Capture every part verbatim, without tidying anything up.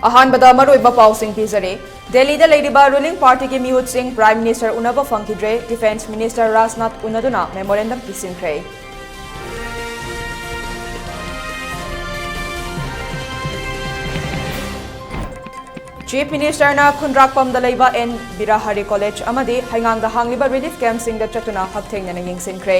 ꯑꯍꯥꯟꯕꯗ ꯃꯔꯨꯑꯣꯏꯕ ꯄꯥꯎꯁꯤꯡ ꯄꯤꯖꯔꯤ꯫ ꯗꯦꯜꯂꯤꯗ ꯂꯩꯔꯤꯕ ruling partyꯒꯤ ꯃꯤꯍꯨꯠꯁꯤꯡ Prime Minister ꯎꯅꯕ ꯐꯪꯈꯤꯗ꯭ꯔꯦ, Defence Minister Rajnath ꯎꯅꯗꯨꯅ memorandum ꯄꯤꯁꯤꯟꯈ꯭ꯔꯦ꯫ Chief Ministerꯅ ꯈꯨꯟꯗ꯭ꯔꯥꯛꯄꯝꯗ ꯂꯩꯕ ꯑꯦꯟ ꯕꯤꯔꯥꯍꯔꯤ College ꯑꯃꯗꯤ ꯍꯩꯉꯥꯡꯗ ꯍꯥꯡꯂꯤꯕ relief campꯁꯤꯡꯗ ꯆꯠꯇꯨꯅ ꯍꯛꯊꯦꯡꯅꯅ ꯌꯦꯡꯁꯤꯟꯈ꯭ꯔꯦ꯫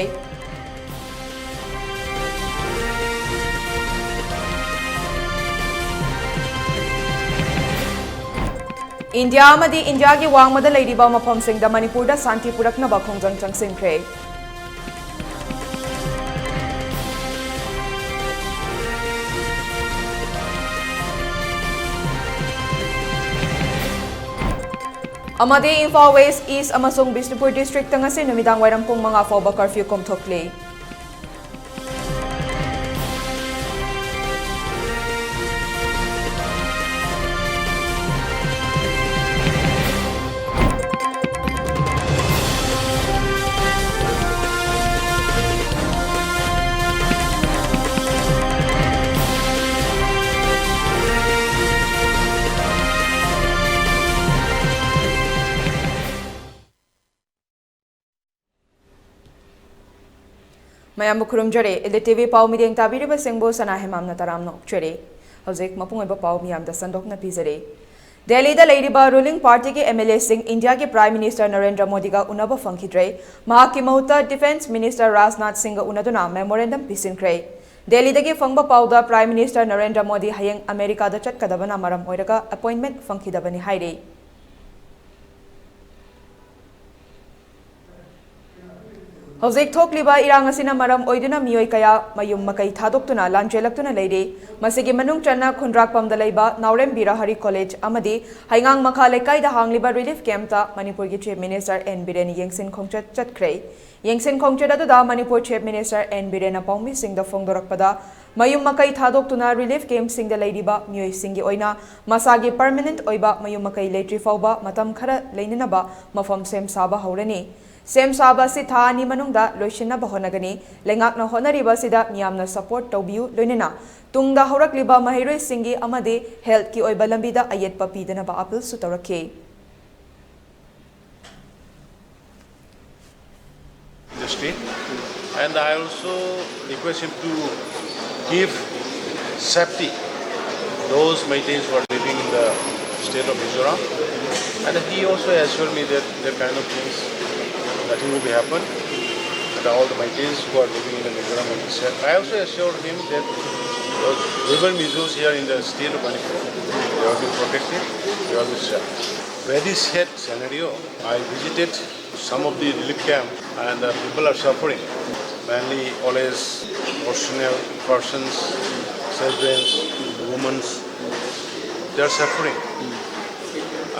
ꯏꯟꯗꯤꯌꯥ ꯑꯃꯗꯤ ꯏꯟꯗꯤꯌꯥꯒꯤ ꯋꯥꯡꯃꯗ ꯂꯩꯔꯤꯕ ꯃꯐꯝꯁꯤꯡꯗ ꯃꯅꯤꯄꯨꯔꯗ ꯁꯥꯟꯇꯤ ꯄꯨꯔꯛꯅꯕ ꯈꯣꯡꯖꯪ ꯆꯪꯁꯤꯟꯈ꯭ꯔꯦ꯫ ꯑꯃꯗꯤ ꯏꯝꯐꯥꯜ West, East ꯑꯃꯁꯨꯡ ꯕꯤꯁꯅꯨꯄꯨꯔ districtꯇ ꯉꯁꯤ ꯅꯨꯃꯤꯗꯥꯡ ꯋꯥꯏꯔꯝ ꯄꯨꯡ ꯃꯉꯥ ꯐꯥꯎꯕ curfew ꯀꯣꯝꯊꯣꯛꯂꯤ꯫ ꯃꯌꯥꯝꯕꯨ ꯈꯨꯔꯨꯝꯖꯔꯤ꯫ Elite TV ꯄꯥꯎ ꯃꯤꯠꯌꯦꯡ ꯇꯥꯕꯤꯔꯤꯕꯁꯤꯡꯕꯨ ꯁꯅꯥ ꯍꯦꯃꯥꯝꯅ ꯇꯔꯥꯝꯅ ꯑꯣꯛꯆꯔꯤ꯫ ꯍꯧꯖꯤꯛ ꯃꯄꯨꯡ ꯑꯣꯏꯕ ꯄꯥꯎ ꯃꯤꯌꯥꯝꯗ ꯁꯟꯗꯣꯛꯅ ꯄꯤꯖꯔꯤ꯫ ꯗꯦꯜꯂꯤꯗ ꯂꯩꯔꯤꯕ ruling partyꯒꯤ MLAꯁꯤꯡ ꯏꯟꯗꯤꯌꯥꯒꯤ Prime Minister ꯅꯔꯦꯟꯗ꯭ꯔ ꯃꯣꯗꯤꯒ ꯎꯅꯕ ꯐꯪꯈꯤꯗ꯭ꯔꯦ꯫ ꯃꯍꯥꯛꯀꯤ ꯃꯍꯨꯠꯇ Defence Minister ꯔꯥꯖꯅꯥꯊ ꯁꯤꯡꯒ ꯎꯅꯗꯨꯅ memorandum ꯄꯤꯁꯤꯟꯈ꯭ꯔꯦ꯫ ꯗꯦꯜꯂꯤꯗꯒꯤ ꯐꯪꯕ ꯄꯥꯎꯗ Prime Minister ꯅꯔꯦꯟꯗ꯭ꯔ ꯃꯣꯗꯤ ꯍꯌꯦꯡ ꯑꯃꯦꯔꯤꯀꯥꯗ ꯆꯠꯀꯗꯕꯅ ꯃꯔꯝ ꯑꯣꯏꯔꯒ appointment ꯐꯪꯈꯤꯗꯕꯅꯤ ꯍꯥꯏꯔꯤ꯫ ꯍꯧꯖꯤꯛ ꯊꯣꯛꯂꯤꯕ ꯏꯔꯥꯡ ꯑꯁꯤꯅ ꯃꯔꯝ ꯑꯣꯏꯗꯨꯅ ꯃꯤꯑꯣꯏ ꯀꯌꯥ ꯃꯌꯨꯝ ꯃꯀꯩ ꯊꯥꯗꯣꯛꯇꯨꯅ ꯂꯥꯟꯖꯦꯜꯂꯛꯇꯨꯅ ꯂꯩꯔꯤ꯫ ꯃꯁꯤꯒꯤ ꯃꯅꯨꯡ ꯆꯟꯅ ꯈꯨꯟꯗ꯭ꯔꯥꯛꯄꯝꯗ ꯂꯩꯕ ꯅꯥꯎꯔꯦꯝ ꯕꯤꯔꯍꯔꯤ College ꯑꯃꯗꯤ ꯍꯩꯉꯥꯡ ꯃꯈꯥ ꯂꯩꯀꯥꯏꯗ ꯍꯥꯡꯂꯤꯕ relief campꯇ ꯃꯅꯤꯄꯨꯔꯒꯤ Chief Minister ꯑꯦꯟ ꯕꯤꯔꯦꯟ ꯌꯦꯡꯁꯤꯟ ꯈꯣꯡꯆꯠ ꯆꯠꯈ꯭ꯔꯦ꯫ ꯌꯦꯡꯁꯤꯟ ꯈꯣꯡꯆꯠ ꯑꯗꯨꯗ ꯃꯅꯤꯄꯨꯔ Chief Minister ꯑꯦꯟ ꯕꯤꯔꯦꯟꯅ ꯄꯥꯎꯃꯤꯁꯤꯡꯗ ꯐꯣꯡꯗꯣꯔꯛꯄꯗ, ꯃꯌꯨꯝ ꯃꯀꯩ ꯊꯥꯗꯣꯛꯇꯨꯅ relief campꯁꯤꯡꯗ ꯂꯩꯔꯤꯕ ꯃꯤꯑꯣꯏꯁꯤꯡꯒꯤ ꯑꯣꯏꯅ ꯃꯁꯥꯒꯤ permanent ꯑꯣꯏꯕ ꯃꯌꯨꯝ ꯃꯀꯩ ꯂꯩꯇ꯭ꯔꯤ ꯐꯥꯎꯕ ꯃꯇꯝ ꯈꯔ ꯂꯩꯅꯅꯕ ꯃꯐꯝ ꯁꯦꯝ ꯁꯥꯕ ꯍꯧꯔꯅꯤ꯫ ꯁꯦꯝ ꯁꯥꯕ ꯑꯁꯤ ꯊꯥ ꯑꯅꯤ ꯃꯅꯨꯡꯗ ꯂꯣꯏꯁꯤꯟꯅꯕ ꯍꯣꯠꯅꯒꯅꯤ꯫ ꯂꯩꯉꯥꯛꯅ ꯍꯣꯠꯅꯔꯤꯕ ꯑꯁꯤꯗ ꯃꯤꯌꯥꯝꯅ ꯁꯄꯣꯔꯠ ꯇꯧꯕꯤꯌꯨ, ꯂꯣꯏꯅꯅ ꯇꯨꯡꯗ ꯍꯧꯔꯛꯂꯤꯕ ꯃꯍꯩꯔꯣꯏꯁꯤꯡꯒꯤ ꯑꯃꯗꯤ ꯍꯦꯜꯊꯀꯤ ꯑꯣꯏꯕ ꯂꯝꯕꯤꯗ ꯑꯌꯦꯠꯄ ꯄꯤꯗꯅꯕ ꯑꯥꯄꯤꯜꯁꯨ ꯇꯧꯔꯛꯈꯤ꯫ Industry. And I also request him to give safety those Meiteis who are living in the state of Mizoram. And he also assured me that the kind of things, nothing will be happen. And all the Meiteis who are living in the Mizoram will be safe. I also assured him that the river Mizos here in the state of Manipur, they will be protected, they will be safe. Very sad scenario. I visited some of the relief camp and the people are suffering. Mainly old age personnel, persons, children, women, they are suffering.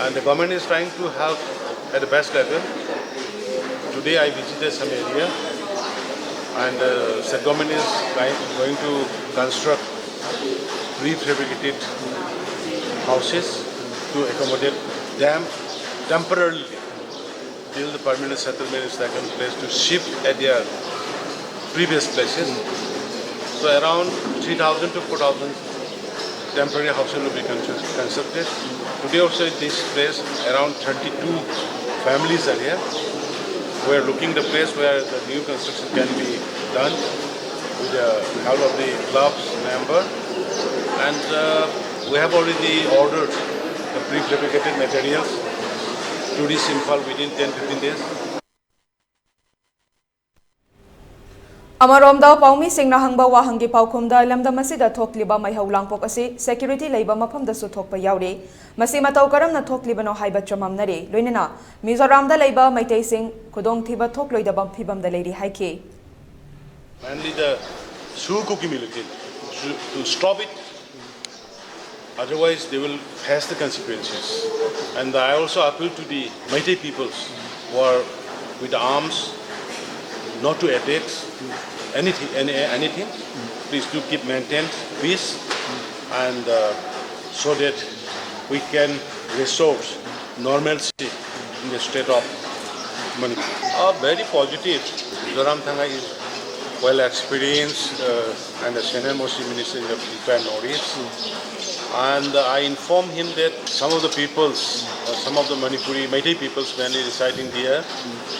And the government is trying to help at the best level. Today I visited some area and uh, state government is trying, going to construct prefabricated houses to accommodate them temporarily till the permanent settlement is taken place to shift at their previous places. So around three thousand to four thousand temporary housing will be constru- constructed. Today also in this place around thirty-two families are here. We are looking the place where the new construction can be done with the help of the clubs member. And uh, we have already ordered the prefabricated materials to reach Imphal within ten fifteen days. ꯑꯃꯔꯣꯝꯗ, ꯄꯥꯎꯃꯤꯁꯤꯡꯅ ꯍꯪꯕ ꯋꯥꯍꯪꯒꯤ ꯄꯥꯎꯈꯨꯝꯗ, ꯂꯝꯗꯝ ꯑꯁꯤꯗ ꯊꯣꯛꯂꯤꯕ ꯃꯩꯍꯧ ꯂꯥꯡꯄꯣꯛ ꯑꯁꯤ security ꯂꯩꯕ ꯃꯐꯝꯗꯁꯨ ꯊꯣꯛꯄ ꯌꯥꯎꯔꯤ꯫ ꯃꯁꯤ ꯃꯇꯧ ꯀꯔꯝꯅ ꯊꯣꯛꯂꯤꯕꯅꯣ ꯍꯥꯏꯕ ꯆꯃꯝꯅꯔꯤ꯫ ꯂꯣꯏꯅꯅ ꯃꯤꯖꯣꯔꯥꯝꯗ ꯂꯩꯕ ꯃꯩꯇꯩꯁꯤꯡ ꯈꯨꯗꯣꯡꯊꯤꯕ ꯊꯣꯛꯂꯣꯏꯗꯕ ꯐꯤꯕꯝꯗ ꯂꯩꯔꯤ ꯍꯥꯏꯈꯤ꯫ Mainly the Suu Kyi militant to, to stop it. Otherwise, they will face the consequences. And I also appeal to the Meitei peoples who are with arms not to attack anything. Any, anything. Please do keep maintain peace, and uh, so that we can restore normalcy in the state of Manipur. Uh, very positive. Zoram Thanga is well experienced uh, and a senior most minister in the entire Northeast. And I informed him that some of the peoples, uh, some of the Manipuri, Meitei peoples mainly residing there,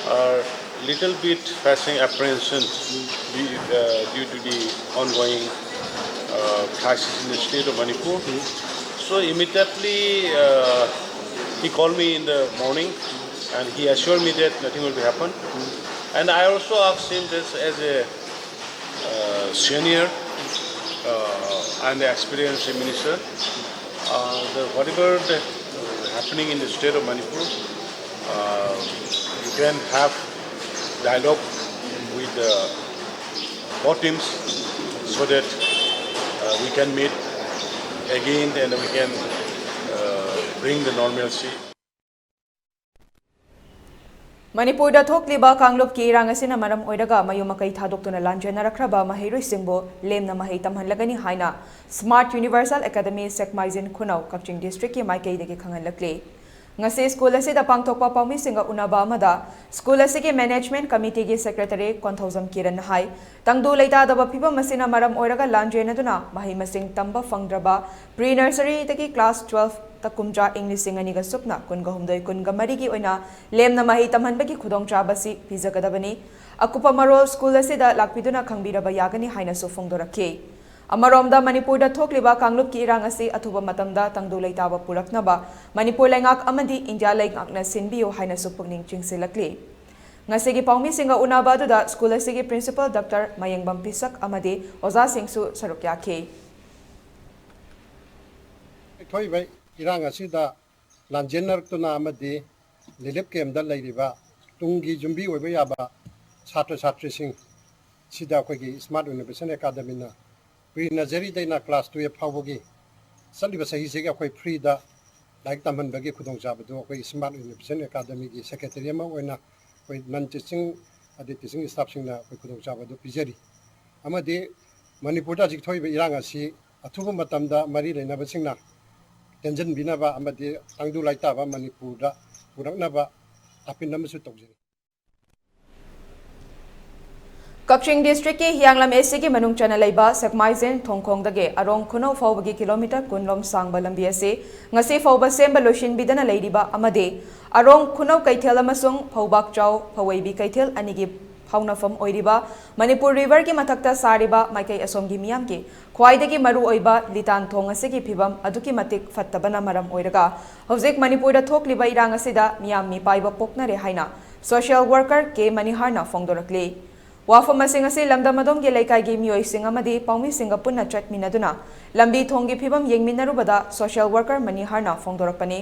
are little bit facing apprehension due, uh, due to the ongoing uh, crisis in the state of Manipur. So immediately uh, he called me in the morning and he assured me that nothing will be happen. And I also asked him this as a uh, senior uh, and experienced minister, uh, the, whatever the uh, happening in the state of Manipur, uh, you can have dialogue with the both teams so that uh, we can meet again and we can uh, bring the normalcy. ꯃꯅꯤꯄꯨꯔꯗ ꯊꯣꯛꯂꯤꯕ ꯀꯥꯡꯂꯨꯞꯀꯤ ꯏꯔꯥꯡ ꯑꯁꯤꯅ ꯃꯔꯝ ꯑꯣꯏꯔꯒ ꯃꯌꯨꯝ ꯃꯀꯩ ꯊꯥꯗꯣꯛꯇꯨꯅ ꯂꯥꯟꯖꯦꯟꯅꯔꯛꯈ꯭ꯔꯕ ꯃꯍꯩꯔꯣꯏꯁꯤꯡꯕꯨ ꯂꯦꯝꯅ ꯃꯍꯩ ꯇꯝꯍꯜꯂꯒꯅꯤ ꯍꯥꯏꯅ Smart Universal Academy ꯁꯦꯛꯃꯥꯏꯖꯤꯟ ꯈꯨꯅꯧ ꯀꯛꯆꯤꯡ district ꯀꯤ ꯃꯥꯏꯀꯩꯗꯒꯤ ꯈꯪꯍꯜꯂꯛꯂꯤ꯫ ꯉꯁꯤ ꯁ꯭ꯀꯨꯜ ꯑꯁꯤꯗ ꯄꯥꯡꯊꯣꯛꯄ ꯄꯥꯎꯃꯤꯁꯤꯡꯒ ꯎꯅꯕ ꯑꯃꯗ ꯁ꯭ꯀꯨꯜ ꯑꯁꯤꯒꯤ management committee ꯒꯤ secretary ꯀꯣꯟꯊꯧꯖꯝ ꯀꯤꯔꯟꯅ ꯍꯥꯏ, ꯇꯪꯗꯨ ꯂꯩꯇꯥꯗꯕ ꯐꯤꯚꯝ ꯑꯁꯤꯅ ꯃꯔꯝ ꯑꯣꯏꯔꯒ ꯂꯥꯟꯖꯦꯟꯅꯗꯨꯅ ꯃꯍꯩ ꯃꯁꯤꯡ ꯇꯝꯕ ꯐꯪꯗ꯭ꯔꯕ pre nursery ꯗꯒꯤ class twelve ꯇ ꯀꯨꯝꯖꯥ ꯏꯪ ꯂꯤꯁꯤꯡ ꯑꯅꯤꯒ ꯁꯨꯞꯅ ꯀꯨꯟꯒ ꯍꯨꯝꯗꯣꯏ ꯀꯨꯟꯒ ꯃꯔꯤꯒꯤ ꯑꯣꯏꯅ ꯂꯦꯝꯅ ꯃꯍꯩ ꯇꯝꯍꯟꯕꯒꯤ ꯈꯨꯗꯣꯡꯆꯥꯕ ꯑꯁꯤ ꯄꯤꯖꯒꯗꯕꯅꯤ꯫ ꯑꯀꯨꯞꯄ ꯃꯔꯣꯜ ꯁ꯭ꯀꯨꯜ ꯑꯁꯤꯗ ꯂꯥꯛꯄꯤꯗꯨꯅ ꯈꯪꯕꯤꯔꯕ ꯌꯥꯒꯅꯤ ꯍꯥꯏꯅꯁꯨ ꯐꯣꯡꯗꯣꯔꯛꯈꯤ꯫ ꯑꯃꯔꯣꯝꯗ ꯃꯅꯤꯄꯨꯔꯗ ꯊꯣꯛꯂꯤꯕ ꯀꯥꯡꯂꯨꯞꯀꯤ ꯏꯔꯥꯡ ꯑꯁꯤ ꯑꯊꯨꯕ ꯃꯇꯝꯗ ꯇꯪꯗꯨ ꯂꯩꯇꯥꯕ ꯄꯨꯔꯛꯅꯕ ꯃꯅꯤꯄꯨꯔ ꯂꯩꯉꯥꯛ ꯑꯃꯗꯤ ꯏꯟꯗꯤꯌꯥ ꯂꯩꯉꯥꯛꯅ ꯁꯤꯟꯕꯤꯌꯨ ꯍꯥꯏꯅꯁꯨ ꯄꯨꯛꯅꯤꯡ ꯆꯤꯡꯁꯤꯜꯂꯛꯂꯤ꯫ ꯉꯁꯤꯒꯤ ꯄꯥꯎꯃꯤꯁꯤꯡꯒ ꯎꯅꯕ ꯑꯗꯨꯗ ꯁ꯭ꯀꯨꯜ ꯑꯁꯤꯒꯤ principal Doctor ꯃꯌꯦꯡꯕꯝ ꯄꯤꯁꯛ ꯑꯃꯗꯤ ꯑꯣꯖꯥꯁꯤꯡꯁꯨ ꯁꯔꯨꯛ ꯌꯥꯈꯤ꯫ ꯊꯣꯛꯏꯕ ꯏꯔꯥꯡ ꯑꯁꯤꯗ ꯂꯥꯟꯖꯦꯟꯅꯔꯛꯇꯨꯅ ꯑꯃꯗꯤ relief camp ꯇ ꯂꯩꯔꯤꯕ ꯇꯨꯡꯒꯤ ꯌꯨꯝꯕꯤ ꯑꯣꯏꯕ ꯌꯥꯕ ꯁꯥꯇ꯭ꯔ ꯁꯥꯇ꯭ꯔꯤꯁꯤꯡ ꯁꯤꯗ ꯑꯩꯈꯣꯏꯒꯤ Smart Innovation Academy ꯅ pre nursery ꯗꯩꯅ class twelve ꯐꯥꯎꯕꯒꯤ ꯆꯠꯂꯤꯕ ꯆꯍꯤꯁꯤꯒꯤ ꯑꯩꯈꯣꯏ free ꯗ ꯂꯥꯏꯔꯤꯛ ꯇꯝꯍꯟꯕꯒꯤ ꯈꯨꯗꯣꯡꯆꯥꯕꯗꯨ ꯑꯩꯈꯣꯏ Smart Innovation Academy ꯒꯤ secretary ꯑꯃ ꯑꯣꯏꯅ ꯑꯩꯈꯣꯏ non teaching ꯑꯗꯩ teaching staff ꯁꯤꯡꯅ ꯑꯩꯈꯣꯏ ꯈꯨꯗꯣꯡꯆꯥꯕꯗꯨ ꯄꯤꯖꯔꯤ꯫ ꯑꯃꯗꯤ ꯃꯅꯤꯄꯨꯔꯗ ꯍꯧꯖꯤꯛ ꯊꯣꯛꯏꯕ ꯏꯔꯥꯡ ꯑꯁꯤ ꯑꯊꯨꯕ ꯃꯇꯝꯗ ꯃꯔꯤ ꯂꯩꯅꯕꯁꯤꯡꯅ ꯇꯦꯟꯖꯟꯕꯤꯅꯕ ꯑꯃꯗꯤ ꯇꯪꯗꯨ ꯂꯥꯏꯇꯥꯕ ꯃꯅꯤꯄꯨꯔꯗ ꯄꯨꯔꯛꯅꯕ appeal ꯑꯃꯁꯨ ꯇꯧꯖꯔꯤ꯫ ꯀꯛꯆꯤꯡ ꯗꯤꯁꯇ꯭ꯔꯤꯛꯀꯤ ꯍꯤꯌꯥꯡꯂꯝ ꯑꯦꯁꯤꯒꯤ ꯃꯅꯨꯡ ꯆꯟꯅ ꯂꯩꯕ ꯁꯦꯛꯃꯥꯏꯖꯦꯟ ꯊꯣꯡꯈꯣꯡꯗꯒꯤ ꯑꯔꯣꯡ ꯈꯨꯅꯧ ꯐꯥꯎꯕꯒꯤ ꯀꯤꯂꯣꯃꯤꯇꯔ ꯀꯨꯟ ꯂꯣꯝ ꯁꯥꯡꯕ ꯂꯝꯕꯤ ꯑꯁꯤ ꯉꯁꯤ ꯐꯥꯎꯕ ꯁꯦꯝꯕ ꯂꯣꯏꯁꯤꯟꯕꯤꯗꯅ ꯂꯩꯔꯤꯕ ꯑꯃꯗꯤ ꯑꯔꯣꯡ ꯈꯨꯅꯧ ꯀꯩꯊꯦꯜ ꯑꯃꯁꯨꯡ ꯐꯧꯕꯥꯛꯆꯥꯎ ꯐꯧꯋꯩꯕꯤ ꯀꯩꯊꯦꯜ ꯑꯅꯤꯒꯤ ꯐꯥꯎꯅꯐꯝ ꯑꯣꯏꯔꯤꯕ ꯃꯅꯤꯄꯨꯔ ꯔꯤꯚꯔꯒꯤ ꯃꯊꯛꯇ ꯁꯥꯔꯤꯕ ꯃꯥꯏꯀꯩ ꯑꯁꯣꯝꯒꯤ ꯃꯤꯌꯥꯝꯒꯤ ꯈ꯭ꯋꯥꯏꯗꯒꯤ ꯃꯔꯨ ꯑꯣꯏꯕ ꯂꯤꯇꯥꯟ ꯊꯣꯡ ꯑꯁꯤꯒꯤ ꯐꯤꯕꯝ ꯑꯗꯨꯛꯀꯤ ꯃꯇꯤꯛ ꯐꯠꯇꯕꯅ ꯃꯔꯝ ꯑꯣꯏꯔꯒ ꯍꯧꯖꯤꯛ ꯃꯅꯤꯄꯨꯔꯗ ꯊꯣꯛꯂꯤꯕ ꯏꯔꯥꯡ ꯑꯁꯤꯗ ꯃꯤꯌꯥꯝ ꯃꯤꯄꯥꯏꯕ ꯄꯣꯛꯅꯔꯦ ꯍꯥꯏꯅ ꯁꯣꯁꯤꯌꯦꯜ ꯋꯥꯔꯀꯔ ꯀꯦ ꯃꯅꯤꯍꯥꯔꯅ ꯐꯣꯡꯗꯣꯔꯛꯂꯤ꯫ ꯋꯥꯐꯝ ꯑꯁꯤ ꯉꯁꯤ ꯂꯝꯗꯝ ꯑꯗꯣꯝꯒꯤ ꯂꯩꯀꯥꯏꯒꯤ ꯃꯤꯑꯣꯏꯁꯤꯡ ꯑꯃꯗꯤ ꯄꯥꯎꯃꯤꯁꯤꯡꯒ ꯄꯨꯟꯅ ꯆꯠꯃꯤꯟꯅꯗꯨꯅ ꯂꯝꯕꯤ ꯊꯣꯡꯒꯤ ꯐꯤꯕꯝ ꯌꯦꯡꯃꯤꯟꯅꯔꯨꯕꯗ ꯁꯣꯁꯤꯌꯦꯜ ꯋꯥꯔꯀꯔ ꯃꯅꯤꯍꯥꯔꯅ ꯐꯣꯡꯗꯣꯔꯛꯄꯅꯤ꯫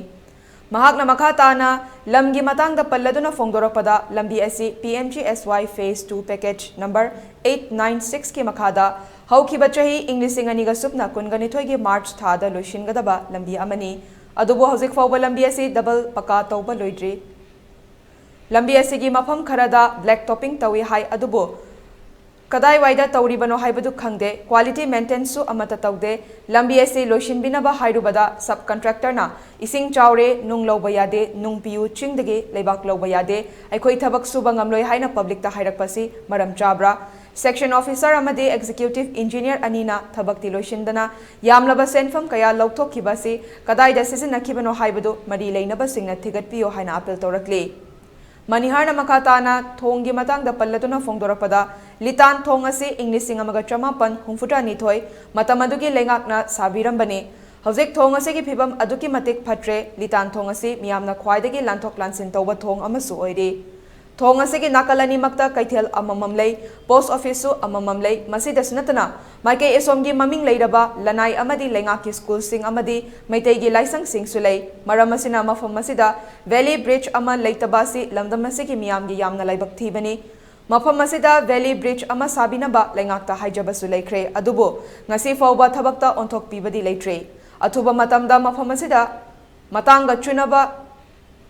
ꯃꯍꯥꯛꯅ ꯃꯈꯥ ꯇꯥꯅ ꯂꯝꯒꯤ ꯃꯇꯥꯡꯗ ꯄꯜꯂꯗꯨꯅ ꯐꯣꯡꯗꯣꯔꯛꯄꯗ, ꯂꯝꯕꯤ ꯑꯁꯤ P M G S Y Phase two Package Number eight nine six ꯀꯤ ꯃꯈꯥꯗ ꯍꯧꯈꯤꯕ ꯆꯍꯤ ꯏꯪ ꯂꯤꯁꯤꯡ ꯑꯅꯤꯒ ꯁꯨꯞꯅ ꯀꯨꯟꯒꯅꯤꯊꯣꯏꯒꯤ ꯃꯥꯔꯆ ꯊꯥꯗ ꯂꯣꯏꯁꯤꯟꯒꯗꯕ ꯂꯝꯕꯤ ꯑꯃꯅꯤ꯫ ꯑꯗꯨꯕꯨ ꯍꯧꯖꯤꯛ ꯐꯥꯎꯕ ꯂꯝꯕꯤ ꯑꯁꯤ ꯗꯕꯜ ꯄꯀꯥ ꯇꯧꯕ ꯂꯣꯏꯗ꯭ꯔꯤ꯫ ꯂꯝꯕꯤ ꯑꯁꯤꯒꯤ ꯃꯐꯝ ꯈꯔꯗ ꯕ꯭ꯂꯦꯛ ꯇꯣꯄꯤꯡ ꯇꯧꯏ ꯍꯥꯏ, ꯑꯗꯨꯕꯨ ꯀꯗꯥꯏꯋꯥꯏꯗ ꯇꯧꯔꯤꯕꯅꯣ ꯍꯥꯏꯕꯗꯨ ꯈꯪꯗꯦ꯫ ꯀ꯭ꯋꯥꯂꯤꯇꯤ ꯃꯦꯟꯇꯦꯟꯁꯨ ꯑꯃꯠꯇ ꯇꯧꯗꯦ꯫ ꯂꯝꯕꯤ ꯑꯁꯤ ꯂꯣꯏꯁꯤꯟꯕꯤꯅꯕ ꯍꯥꯏꯔꯨꯕꯗ ꯁꯕ ꯀꯟꯇ꯭ꯔꯦꯛꯇꯔꯅ "ꯏꯁꯤꯡ ꯆꯥꯎꯔꯦ, ꯅꯨꯡ ꯂꯧꯕ ꯌꯥꯗꯦ, ꯅꯨꯡ ꯄꯤꯌꯨ, ꯆꯤꯡꯗꯒꯤ ꯂꯩꯕꯥꯛ ꯂꯧꯕ ꯌꯥꯗꯦ, ꯑꯩꯈꯣꯏ ꯊꯕꯛ ꯁꯨꯕ ꯉꯝꯂꯣꯏ" ꯍꯥꯏꯅ ꯄꯕ꯭ꯂꯤꯛꯇ ꯍꯥꯏꯔꯛꯄꯁꯤ ꯃꯔꯝ ꯆꯥꯕ꯭ꯔꯥ? ꯁꯦꯛꯁꯟ ꯑꯣꯐꯤꯁꯔ ꯑꯃꯗꯤ ꯑꯦꯛꯖꯤꯀ꯭ꯌꯨꯇꯤꯚ ꯏꯟꯖꯤꯅꯤꯌꯔ ꯑꯅꯤꯅ ꯊꯕꯛꯇꯤ ꯂꯣꯏꯁꯤꯟꯗꯅ ꯌꯥꯝꯂꯕ ꯁꯦꯟꯐꯝ ꯀꯌꯥ ꯂꯧꯊꯣꯛꯈꯤꯕ ꯑꯁꯤ ꯀꯗꯥꯏꯗ ꯁꯤꯖꯤꯟꯅꯈꯤꯕꯅꯣ ꯍꯥꯏꯕꯗꯨ ꯃꯔꯤ ꯂꯩꯅꯕꯁꯤꯡꯅ ꯊꯤꯒꯠꯄꯤꯌꯨ ꯍꯥꯏꯅ ꯑꯥꯄꯤꯜ ꯇꯧꯔꯛꯂꯤ꯫ ꯃꯅꯤꯍꯥꯔꯅ ꯃꯈꯥ ꯇꯥꯅ ꯊꯣꯡꯒꯤ ꯃꯇꯥꯡꯗ ꯄꯜꯂꯗꯨꯅ ꯐꯣꯡꯗꯣꯔꯛꯄꯗ, ꯂꯤꯇꯥꯟ ꯊꯣꯡ ꯑꯁꯤ ꯏꯪ ꯂꯤꯁꯤꯡ ꯑꯃꯒ ꯆꯃꯥꯄꯟ ꯍꯨꯝꯐꯨꯇꯔꯥꯅꯤꯊꯣꯏ ꯃꯇꯝ ꯑꯗꯨꯒꯤ ꯂꯩꯉꯥꯛꯅ ꯁꯥꯕꯤꯔꯝꯕꯅꯤ꯫ ꯍꯧꯖꯤꯛ ꯊꯣꯡ ꯑꯁꯤꯒꯤ ꯐꯤꯕꯝ ꯑꯗꯨꯛꯀꯤ ꯃꯇꯤꯛ ꯐꯠꯇ꯭ꯔꯦ꯫ ꯂꯤꯇꯥꯟ ꯊꯣꯡ ꯑꯁꯤ ꯃꯤꯌꯥꯝꯅ ꯈ꯭ꯋꯥꯏꯗꯒꯤ ꯂꯥꯟꯊꯣꯛ ꯂꯥꯟꯁꯤꯟ ꯇꯧꯕ ꯊꯣꯡ ꯑꯃꯁꯨ ꯑꯣꯏꯔꯤ꯫ ꯊꯣꯡ ꯑꯁꯤꯒꯤ ꯅꯥꯀꯜ ꯑꯅꯤꯃꯛꯇ ꯀꯩꯊꯦꯜ ꯑꯃꯃꯝ ꯂꯩ, ꯄꯣꯁ ꯑꯣꯐꯤꯁꯁꯨ ꯑꯃꯃꯝ ꯂꯩ꯫ ꯃꯁꯤꯗꯁꯨ ꯅꯠꯇꯅ ꯃꯥꯏꯀꯩ ꯑꯁꯣꯝꯒꯤ ꯃꯃꯤꯡ ꯂꯩꯔꯕ ꯂꯅꯥꯏ ꯑꯃꯗꯤ ꯂꯩꯉꯥꯛꯀꯤ ꯁ꯭ꯀꯨꯜꯁꯤꯡ ꯑꯃꯗꯤ ꯃꯩꯇꯩꯒꯤ ꯂꯥꯏꯁꯪꯁꯤꯡꯁꯨ ꯂꯩ꯫ ꯃꯔꯝ ꯑꯁꯤꯅ ꯃꯐꯝ ꯑꯁꯤꯗ ꯚꯦꯂꯤ ꯕ꯭ꯔꯤꯖ ꯑꯃ ꯂꯩꯇꯕ ꯑꯁꯤ ꯂꯝꯗꯝ ꯑꯁꯤꯒꯤ ꯃꯤꯌꯥꯝꯒꯤ ꯌꯥꯝꯅ ꯂꯥꯏꯕꯛ ꯊꯤꯕꯅꯤ꯫ ꯃꯐꯝ ꯑꯁꯤꯗ ꯚꯦꯂꯤ ꯕ꯭ꯔꯤꯖ ꯑꯃ ꯁꯥꯕꯤꯅꯕ ꯂꯩꯉꯥꯛꯇ ꯍꯥꯏꯖꯕꯁꯨ ꯂꯩꯈ꯭ꯔꯦ, ꯑꯗꯨꯕꯨ ꯉꯁꯤ ꯐꯥꯎꯕ ꯊꯕꯛꯇ ꯑꯣꯟꯊꯣꯛꯄꯤꯕꯗꯤ ꯂꯩꯇ꯭ꯔꯤ꯫ ꯑꯊꯨꯕ ꯃꯇꯝꯗ ꯃꯐꯝ ꯑꯁꯤꯗ ꯃꯇꯥꯡꯒ ꯆꯨꯅꯕ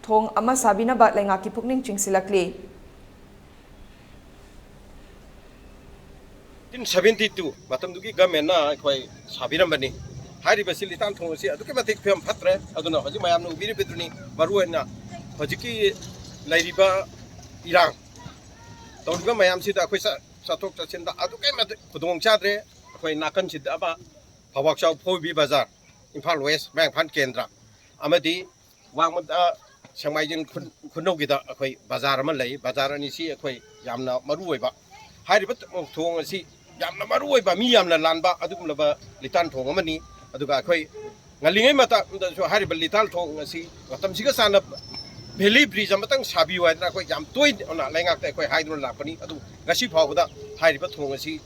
ꯊꯣꯡ ꯑꯃ ꯁꯥꯕꯤꯅꯕ ꯂꯩꯉꯥꯛꯀꯤ ꯄꯨꯛꯅꯤꯡ ꯆꯤꯡꯁꯤꯜꯂꯛꯂꯤ꯫ ꯅꯥꯏꯟꯇꯤꯟ ꯁꯚꯦꯟꯇꯤ ꯇꯨ ꯃꯇꯝꯗꯨꯒꯤ ꯒꯃꯦꯟꯅ ꯑꯩꯈꯣꯏ ꯁꯥꯕꯤꯔꯝꯕꯅꯤ꯫ ꯍꯥꯏꯔꯤꯕꯁꯤ ꯂꯤꯇꯥꯟ ꯊꯣꯡ ꯑꯁꯤ ꯑꯗꯨꯛꯀꯤ ꯃꯇꯤꯛ ꯐꯤꯕꯝ ꯐꯠꯇ꯭ꯔꯦ꯫ ꯑꯗꯨꯅ ꯍꯧꯖꯤꯛ ꯃꯌꯥꯝꯅ ꯎꯕꯤꯔꯤꯕꯗꯨꯅꯤ, ꯃꯔꯨꯑꯣꯏꯅ ꯍꯧꯖꯤꯛꯀꯤ ꯂꯩꯔꯤꯕ ꯏꯔꯥꯡ ꯇꯧꯔꯤꯕ ꯃꯌꯥꯝꯁꯤꯗ ꯑꯩꯈꯣꯏ ꯆ- ꯆꯠꯊꯣꯛ ꯆꯠꯁꯤꯟꯗ ꯑꯗꯨꯛꯀꯤ ꯃꯇꯤꯛ ꯈꯨꯗꯣꯡ ꯆꯥꯗ꯭ꯔꯦ꯫ ꯑꯩꯈꯣꯏ ꯅꯥꯀꯟꯁꯤꯗ ꯑꯃ ꯐꯧꯕꯥꯛꯆꯥꯎ ꯐꯣꯏꯕꯤ ꯕꯖꯥꯔ, ꯏꯝꯐꯥꯜ ꯋꯦꯁ ꯃꯌꯥꯡꯐꯥꯟ ꯀꯦꯟꯗ꯭ꯔ, ꯑꯃꯗꯤ ꯋꯥꯡꯃꯗ ꯁꯦꯡꯃꯥꯏꯖꯤꯡ ꯈꯨꯟ-, ꯈꯨꯅꯧꯒꯤꯗ ꯑꯩꯈꯣꯏ ꯕꯖꯥꯔ ꯑꯃ ꯂꯩ꯫ ꯕꯖꯥꯔ ꯑꯅꯤꯁꯤ ꯑꯩꯈꯣꯏ ꯌꯥꯝꯅ ꯃꯔꯨ ꯑꯣꯏꯕ, ꯍꯥꯏꯔꯤꯕ ꯊꯣꯡ ꯑꯁꯤ ꯌꯥꯝꯅ ꯃꯔꯨ ꯑꯣꯏꯕ, ꯃꯤ ꯌꯥꯝꯅ ꯂꯥꯟꯕ ꯑꯗꯨꯒꯨꯝꯂꯕ ꯂꯤꯇꯥꯟ ꯊꯣꯡ ꯑꯃꯅꯤ꯫ ꯑꯗꯨꯒ ꯑꯩꯈꯣꯏ ꯉꯜꯂꯤꯉꯩ ꯃꯇꯝꯗꯁꯨ ꯍꯥꯏꯔꯤꯕ ꯂꯤꯇꯥꯟ ꯊꯣꯡ ꯑꯁꯤ ꯃꯇꯝꯁꯤꯒ ꯆꯥꯟꯅ ꯚꯦꯂꯤ ꯕ꯭ꯔꯤꯖ ꯑꯃꯇꯪ ꯁꯥꯕꯤꯌꯨ ꯍꯥꯏꯗꯅ ꯑꯩꯈꯣꯏ ꯌꯥꯝ ꯇꯣꯏꯅ ꯂꯩꯉꯥꯛꯇ ꯑꯩꯈꯣꯏ ꯍꯥꯏꯗꯨꯅ ꯂꯥꯛꯄꯅꯤ꯫ ꯑꯗꯨ ꯉꯁꯤ ꯐꯥꯎꯕꯗ ꯍꯥꯏꯔꯤꯕ ꯊꯣꯡ ꯑꯁꯤ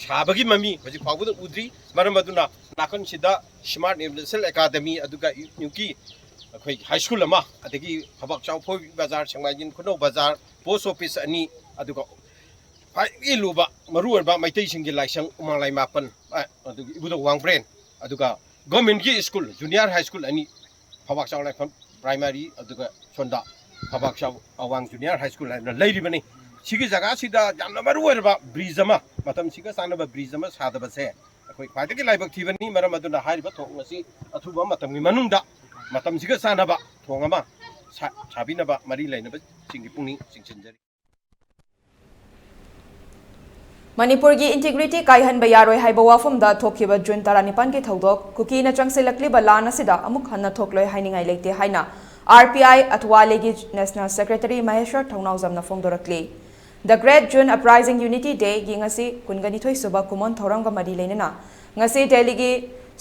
ꯁꯥꯕꯒꯤ ꯃꯃꯤ ꯍꯧꯖꯤꯛ ꯐꯥꯎꯕꯗ ꯎꯗ꯭ꯔꯤ꯫ ꯃꯔꯝ ꯑꯗꯨꯅ ꯅꯥꯀꯟꯁꯤꯗ ꯁ꯭ꯃꯥꯔꯠ ꯏꯟꯇꯔꯅꯦꯁꯅꯦꯜ ꯑꯦꯀꯥꯗꯃꯤ, ꯑꯗꯨꯒ ꯌꯨꯀꯤ ꯑꯩꯈꯣꯏ ꯍꯥꯏ ꯁ꯭ꯀꯨꯜ ꯑꯃ, ꯑꯗꯒꯤ ꯐꯧꯕꯥꯛꯆꯥꯎ ꯐꯣꯏꯕꯤ ꯕꯖꯥꯔ, ꯁꯦꯡꯃꯥꯏꯖꯤꯡ ꯈꯨꯅꯧ ꯕꯖꯥꯔ, ꯄꯣꯁ ꯑꯣꯐꯤꯁ ꯑꯅꯤ, ꯑꯗꯨꯒ ꯈ꯭ꯋꯥꯏꯗꯒꯤ ꯂꯨꯕ ꯃꯔꯨꯑꯣꯏꯕ ꯃꯩꯇꯩꯁꯤꯡꯒꯤ ꯂꯥꯏꯁꯪ ꯎꯃꯥꯂꯥꯏ ꯃꯥꯄꯟ, ꯑ, ꯑꯗꯨꯒ ꯏꯕꯨꯙꯧ ꯋꯥꯡꯕ꯭ꯔꯦꯟ, ꯑꯗꯨꯒ ꯒꯣꯔꯃꯦꯟꯒꯤ ꯁ꯭ꯀꯨꯜ, ꯖꯨꯅꯤꯌꯔ ꯍꯥꯏ ꯁ꯭ꯀꯨꯜ ꯑꯅꯤ, ꯐꯧꯕꯥꯛꯆꯥꯎ ꯂꯥꯏꯐꯝ ꯄ꯭ꯔꯥꯏꯃꯥꯔꯤ, ꯑꯗꯨꯒ ꯁꯣꯝꯗ ꯐꯧꯕꯥꯛꯆꯥꯎ ꯑꯋꯥꯡ ꯖꯨꯅꯤꯌꯔ ꯍꯥꯏ ꯁ꯭ꯀꯨꯜ ꯍꯥꯏꯅ ꯂꯩꯔꯤꯕꯅꯤ꯫ ꯁꯤꯒꯤ ꯖꯒꯥꯁꯤꯗ ꯌꯥꯝꯅ ꯃꯔꯨ ꯑꯣꯏꯔꯕ ꯕ꯭ꯔꯤꯖ ꯑꯃ, ꯃꯇꯝꯁꯤꯒ ꯆꯥꯟꯅꯕ ꯕ꯭ꯔꯤꯖ ꯑꯃ ꯁꯥꯗꯕꯁꯦ ꯑꯩꯈꯣꯏ ꯈ꯭ꯋꯥꯏꯗꯒꯤ ꯂꯥꯏꯕꯛ ꯊꯤꯕꯅꯤ꯫ ꯃꯔꯝ ꯑꯗꯨꯅ ꯍꯥꯏꯔꯤꯕ ꯊꯣꯡ ꯑꯁꯤ ꯑꯊꯨꯕ ꯃꯇꯝꯒꯤ ꯃꯅꯨꯡꯗ ꯃꯇꯝꯁꯤꯒ ꯆꯥꯟꯅꯕ ꯊꯣꯡ ꯑꯃ ꯁꯥ-, ꯁꯥꯕꯤꯅꯕ ꯃꯔꯤ ꯂꯩꯅꯕꯁꯤꯡꯒꯤ ꯄꯨꯛꯅꯤꯡ ꯆꯤꯡꯁꯤꯟꯖꯔꯤ꯫ ꯃꯅꯤꯄꯨꯔꯒꯤ ꯏꯟꯇꯤꯒ꯭ꯔꯤꯇꯤ ꯀꯥꯏꯍꯟꯕ ꯌꯥꯔꯣꯏ ꯍꯥꯏꯕ ꯋꯥꯐꯝꯗ ꯊꯣꯛꯈꯤꯕ ꯖꯨꯟ ꯇꯔꯥꯅꯤꯄꯥꯟꯒꯤ ꯊꯧꯗꯣꯛ ꯀꯨꯀꯤꯅ ꯆꯪꯁꯤꯜꯂꯛꯂꯤꯕ ꯂꯥꯟ ꯑꯁꯤꯗ ꯑꯃꯨꯛ ꯍꯟꯅ ꯊꯣꯛꯂꯣꯏ ꯍꯥꯏꯅꯤꯡꯉꯥꯏ ꯂꯩꯇꯦ ꯍꯥꯏꯅ ꯑꯥꯔ ꯄꯤ ꯑꯥꯏ ꯑꯊꯋꯥꯂꯦꯒꯤ ꯅꯦꯁꯅꯦꯜ ꯁꯦꯀ꯭ꯔꯦꯇꯔꯤ ꯃꯍꯦꯁ꯭ꯋꯔ ꯊꯧꯅꯥꯎꯖꯝꯅ ꯐꯣꯡꯗꯣꯔꯛꯂꯤ꯫ The Great June Uprising Unity Day ꯒꯤ ꯉꯁꯤ ꯀꯨꯟꯒꯅꯤꯊꯣꯏ ꯁꯨꯕ ꯀꯨꯝꯑꯣꯟ ꯊꯧꯔꯝꯒ ꯃꯔꯤ ꯂꯩꯅꯅ ꯉꯁꯤ ꯗꯦꯜꯂꯤꯒꯤ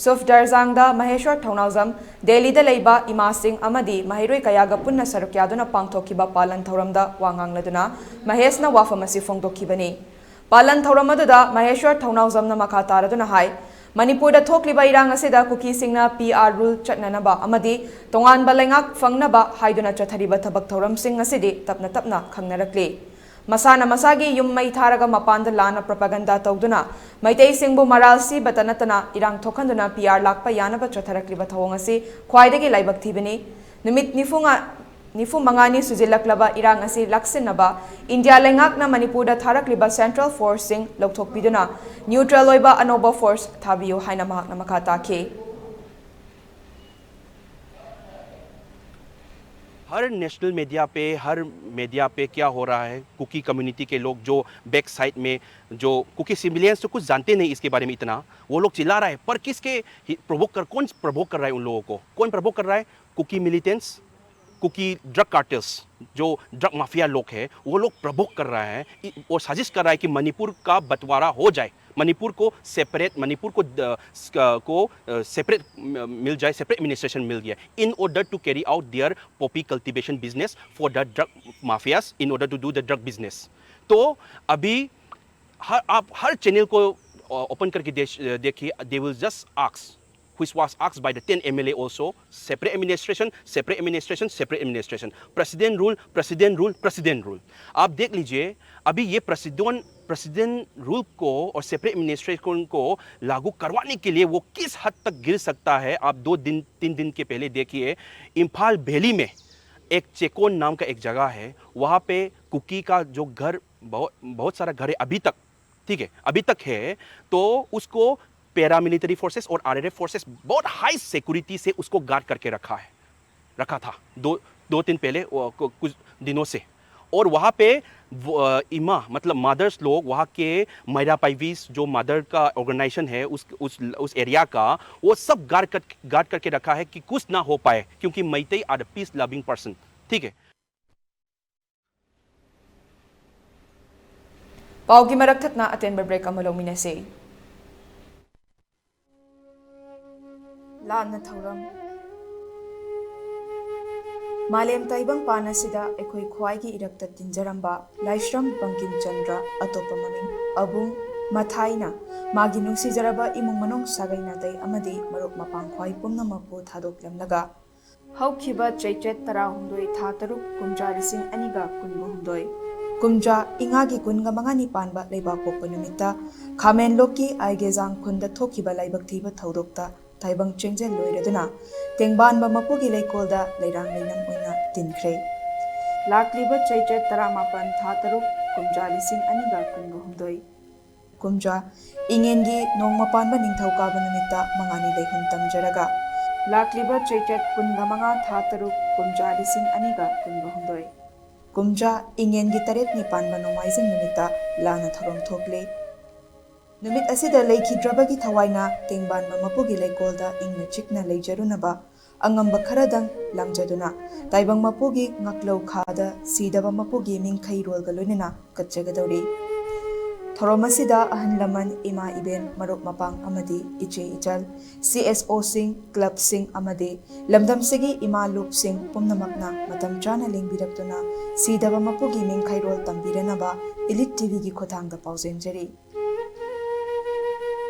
ꯁꯨꯐꯗꯔꯖꯥꯡꯗ ꯃꯍꯦꯁ꯭ꯋꯔ ꯊꯧꯅꯥꯎꯖꯝ, ꯗꯦꯜꯂꯤꯗ ꯂꯩꯕ ꯏꯃꯥꯁꯤꯡ ꯑꯃꯗꯤ ꯃꯍꯩꯔꯣꯏ ꯀꯌꯥꯒ ꯄꯨꯟꯅ ꯁꯔꯨꯛ ꯌꯥꯗꯨꯅ ꯄꯥꯡꯊꯣꯛꯈꯤꯕ ꯄꯥꯂꯟ ꯊꯧꯔꯝꯗ ꯋꯥ ꯉꯥꯡꯂꯗꯨꯅ ꯃꯍꯦꯁꯅ ꯋꯥꯐꯝ ꯑꯁꯤ ꯐꯣꯡꯗꯣꯛꯈꯤꯕꯅꯤ꯫ ꯄꯥꯂꯟ ꯊꯧꯔꯝ ꯑꯗꯨꯗ ꯃꯍꯦꯁ꯭ꯋꯔ ꯊꯧꯅꯥꯎꯖꯝꯅ ꯃꯈꯥ ꯇꯥꯔꯗꯨꯅ ꯍꯥꯏ, ꯃꯅꯤꯄꯨꯔꯗ ꯊꯣꯛꯂꯤꯕ ꯏꯔꯥꯡ ꯑꯁꯤꯗ ꯀꯨꯀꯤꯁꯤꯡꯅ ꯄꯤ ꯑꯥꯔ ꯔꯨꯜ ꯆꯠꯅꯅꯕ ꯑꯃꯗꯤ ꯇꯣꯉꯥꯟꯕ ꯂꯩꯉꯥꯛ ꯐꯪꯅꯕ ꯍꯥꯏꯗꯨꯅ ꯆꯠꯊꯔꯤꯕ ꯊꯕꯛ ꯊꯧꯔꯝꯁꯤꯡ ꯑꯁꯤꯗꯤ ꯇꯞꯅ ꯇꯞꯅ ꯈꯪꯅꯔꯛꯂꯤ꯫ ꯃꯁꯥꯅ ꯃꯁꯥꯒꯤ ꯌꯨꯝ ꯃꯩ ꯊꯥꯔꯒ ꯃꯄꯥꯟꯗ ꯂꯥꯟꯅ ꯄ꯭ꯔꯣꯄꯥꯒꯟꯗꯥ ꯇꯧꯗꯨꯅ ꯃꯩꯇꯩꯁꯤꯡꯕꯨ ꯃꯔꯥꯜ ꯁꯤꯕꯇ ꯅꯠꯇꯅ ꯏꯔꯥꯡ ꯊꯣꯛꯍꯟꯗꯨꯅ ꯄꯤ ꯑꯥꯔ ꯂꯥꯛꯄ ꯌꯥꯅꯕ ꯆꯠꯊꯔꯛꯂꯤꯕ ꯊꯧꯑꯣꯡ ꯑꯁꯤ ꯈ꯭ꯋꯥꯏꯗꯒꯤ ꯂꯥꯏꯕꯛ ꯊꯤꯕꯅꯤ꯫ ꯅꯨꯃꯤꯠ ꯅꯤꯐꯨ ꯉꯥ-, ꯅꯤꯐꯨ ꯃꯉꯥꯅꯤ ꯁꯨꯖꯤꯜꯂꯛꯂꯕ ꯏꯔꯥꯡ ꯑꯁꯤ ꯂꯥꯛꯁꯤꯟꯅꯕ ꯏꯟꯗꯤꯌꯥ ꯂꯩꯉꯥꯛꯅ ꯃꯅꯤꯄꯨꯔꯗ ꯊꯥꯔꯛꯂꯤꯕ ꯁꯦꯟꯇ꯭ꯔꯦꯜ ꯐꯣꯔꯁꯁꯤꯡ ꯂꯧꯊꯣꯛꯄꯤꯗꯨꯅ ꯅ꯭ꯌꯨꯇ꯭ꯔꯦꯜ ꯑꯣꯏꯕ ꯑꯅꯧꯕ ꯐꯣꯔꯁ ꯊꯥꯕꯤꯌꯨ ꯍꯥꯏꯅ ꯃꯍꯥꯛꯅ ꯃꯈꯥ ꯇꯥꯈꯤ꯫ हर नेशनल मीडिया पे, हर मीडिया पे क्या हो रहा है, कुकी कम्युनिटी के लोग जो बैक साइड में, जो कुकी सिविलियंस तो कुछ जानते नहीं इसके बारे में इतना, वो लोग चिल्ला रहा है, पर किसके प्रोवोक कर, कौन प्रोवोक कर रहा है उन लोगों को? कौन प्रोवोक कर रहा है? Kuki militants, Kuki drug cartels, जो ड्रग माफिया लोग हैं, वो लोग प्रोवोक कर रहा है, इ- और साजिश कर रहा है कि मणिपुर का बंटवारा हो जाए, मणिपुर को सेपरेट, मणिपुर को द- स- को सेपरेट मिल जाए, सेपरेट एडमिनिस्ट्रेशन मिल जाए, in order to carry out their poppy cultivation business for the drug mafias, in order to do the drug business. तो अभी हर, आप हर चैनल को ओपन करके देख, देखिए, they will just ask, which was asked by the ten M L A also, separate administration, separate administration, separate administration, president rule, president rule, president rule. आप देख लीजिए, अभी ये प्रेसिडेंट प्रेसिडेंट रूल को और सेपरेट एडमिनिस्ट्रेशन को लागू करवाने के लिए वो किस हद तक गिर सकता है। आप दो दिन, तीन दिन के पहले देखिए, इम्फाल वैली में एक चेकोन नाम का एक जगह है, वहाँ पे कुकी का जो घर, बहुत बहुत सारा घर है अभी तक, ठीक है, अभी तक है, तो उसको पैरामिलिट्री फोर्सेस और आरआरएफ फोर्सेस बहुत हाई सिक्योरिटी से उसको गार्ड करके रखा है, रखा था दो दो दिन पहले, वो, कु- कुछ दिनों से। और वहाँ पे वो, अ, इमा, मतलब मदर्स लोग, वहाँ के मैरा पाइवीस जो मदर का ऑर्गेनाइजेशन है उस उस उस एरिया का, वो सब गार्ड कर गार्ड करके रखा है कि कुछ ना हो पाए, क्योंकि Meitei are the peace loving person, ठीक है। ꯄꯥꯎꯒꯤ ꯃꯔꯛ ꯊꯠꯅ ꯑꯇꯦꯟꯕ ꯕ꯭ꯔꯦꯛ ꯑꯃ ꯂꯧꯃꯤꯟꯅꯁꯤ꯫ ꯂꯥꯟꯅ ꯊꯧꯔꯝ꯫ ꯃꯥꯂꯦꯝ ꯇꯥꯏꯕꯪ ꯄꯥꯟ ꯑꯁꯤꯗ ꯑꯩꯈꯣꯏ ꯈ꯭ꯋꯥꯏꯒꯤ ꯏꯔꯛꯇ ꯇꯤꯟꯖꯔꯝꯕ ꯂꯥꯏꯁ꯭ꯔꯝ ꯕꯪꯀꯤꯝ ꯆꯟꯗ꯭ꯔ ꯑꯇꯣꯞꯄ ꯃꯃꯤꯡ ꯑꯕꯨꯡ ꯃꯊꯥꯏꯅ ꯃꯥꯒꯤ ꯅꯨꯡꯁꯤꯖꯔꯕ ꯏꯃꯨꯡ ꯃꯅꯨꯡ, ꯁꯥꯒꯩ ꯅꯥꯇꯩ ꯑꯃꯗꯤ ꯃꯔꯨꯞ ꯃꯄꯥꯡ ꯈ꯭ꯋꯥꯏ ꯄꯨꯝꯅꯃꯛꯄꯨ ꯊꯥꯗꯣꯛꯂꯝꯂꯒ ꯍꯧꯈꯤꯕ ꯆꯩꯆꯠ ꯇꯔꯥꯍꯨꯝꯗꯣꯏ, ꯊꯥ ꯇꯔꯨꯛ, ꯀꯨꯝꯖꯥ ꯂꯤꯁꯤꯡ ꯑꯅꯤꯒ ꯀꯨꯟꯒ ꯍꯨꯝꯗꯣꯏ, ꯀꯨꯝꯖꯥ ꯏꯉꯥꯒꯤ ꯀꯨꯟꯒ ꯃꯉꯥꯅꯤ ꯄꯥꯟꯕ ꯂꯩꯕꯥꯛꯄꯣꯛꯄ ꯅꯨꯃꯤꯠꯇ ꯈꯥꯃꯦꯟꯂꯣꯛꯀꯤ ꯑꯥꯏꯒꯦꯖꯥꯡ ꯈꯨꯟꯗ ꯊꯣꯛꯈꯤꯕ ꯂꯥꯏꯕꯛ ꯊꯤꯕ ꯊꯧꯗꯣꯛꯇ ꯇꯥꯏꯕꯪ ꯆꯦꯡꯖꯦꯜ ꯂꯣꯏꯔꯗꯨꯅ ꯇꯦꯡꯕꯥꯟꯕ ꯃꯄꯨꯒꯤ ꯂꯩꯀꯣꯜꯗ ꯂꯩꯔꯥꯡ ꯂꯩꯅꯝ ꯑꯣꯏꯅ ꯇꯤꯟꯈ꯭ꯔꯦ꯫ ꯂꯥꯛꯂꯤꯕ ꯆꯩꯆꯠ ꯇꯔꯥꯃꯥꯄꯟ, ꯊꯥ ꯇꯔꯨꯛ, ꯀꯨꯝꯖꯥ ꯂꯤꯁꯤꯡ ꯑꯅꯤꯒ ꯀꯨꯟꯒ ꯍꯨꯝꯗꯣꯏ, ꯀꯨꯝꯖꯥ ꯏꯉꯦꯟꯒꯤ ꯅꯣꯡꯃ ꯄꯥꯟꯕ ꯅꯤꯡꯊꯧꯀꯥꯕ ꯅꯨꯃꯤꯠꯇ ꯃꯉꯥꯅꯤ ꯂꯩꯍꯨꯝ ꯇꯝꯖꯔꯒ ꯂꯥꯛꯂꯤꯕ ꯆꯩꯆꯠ ꯀꯨꯟꯒ ꯃꯉꯥ, ꯊꯥ ꯇꯔꯨꯛ, ꯀꯨꯝꯖꯥ ꯂꯤꯁꯤꯡ ꯑꯅꯤꯒ ꯀꯨꯟꯒ ꯍꯨꯝꯗꯣꯏ꯫ ꯀꯨꯝꯖꯥ ꯏꯉꯦꯟꯒꯤ ꯇꯔꯦꯠꯅꯤ ꯄꯥꯟꯕ ꯅꯣꯡꯃꯥꯏꯖꯤꯡ ꯅꯨꯃꯤꯠꯇ ꯂꯥꯟꯅ ꯊꯧꯔꯝ ꯊꯣꯛꯂꯦ꯫ ꯅꯨꯃꯤꯠ ꯑꯁꯤꯗ ꯂꯩꯈꯤꯗ꯭ꯔꯕꯒꯤ ꯊꯋꯥꯏꯅ ꯇꯦꯡꯕꯥꯟꯕ ꯃꯄꯨꯒꯤ ꯂꯩꯀꯣꯜꯗ ꯏꯪꯅ ꯆꯤꯛꯅ ꯂꯩꯖꯔꯨꯅꯕ ꯑꯉꯝꯕ ꯈꯔꯗꯪ ꯂꯥꯡꯖꯗꯨꯅ ꯇꯥꯏꯕꯪ ꯃꯄꯨꯒꯤ ꯉꯥꯛꯂꯧ ꯈꯥꯗ ꯁꯤꯗꯕ ꯃꯄꯨꯒꯤ ꯃꯤꯡꯈꯩꯔꯣꯜꯒ ꯂꯣꯏꯅꯅ ꯀꯠꯆꯒꯗꯧꯔꯤ꯫ ꯊꯧꯔꯝ ꯑꯁꯤꯗ ꯑꯍꯜ ꯂꯃꯟ, ꯏꯃꯥ ꯏꯕꯦꯟ, ꯃꯔꯨꯞ ꯃꯄꯥꯡ ꯑꯃꯗꯤ ꯏꯆꯦ ꯏꯆꯜ, ꯁꯤ ꯑꯦꯁ ꯑꯣꯁꯤꯡ, ꯀ꯭ꯂꯕꯁꯤꯡ ꯑꯃꯗꯤ ꯂꯝꯗꯝꯁꯤꯒꯤ ꯏꯃꯥ ꯂꯨꯞꯁꯤꯡ ꯄꯨꯝꯅꯃꯛꯅ ꯃꯇꯝ ꯆꯥꯅ ꯂꯦꯡꯕꯤꯔꯛꯇꯨꯅ ꯁꯤꯗꯕ ꯃꯄꯨꯒꯤ ꯃꯤꯡꯈꯩꯔꯣꯜ ꯇꯝꯕꯤꯔꯅꯕ ꯏꯂꯤꯠ ꯇꯤꯚꯤꯒꯤ ꯈꯨꯠꯊꯥꯡꯗ ꯄꯥꯎꯖꯦꯟꯖꯔꯤ꯫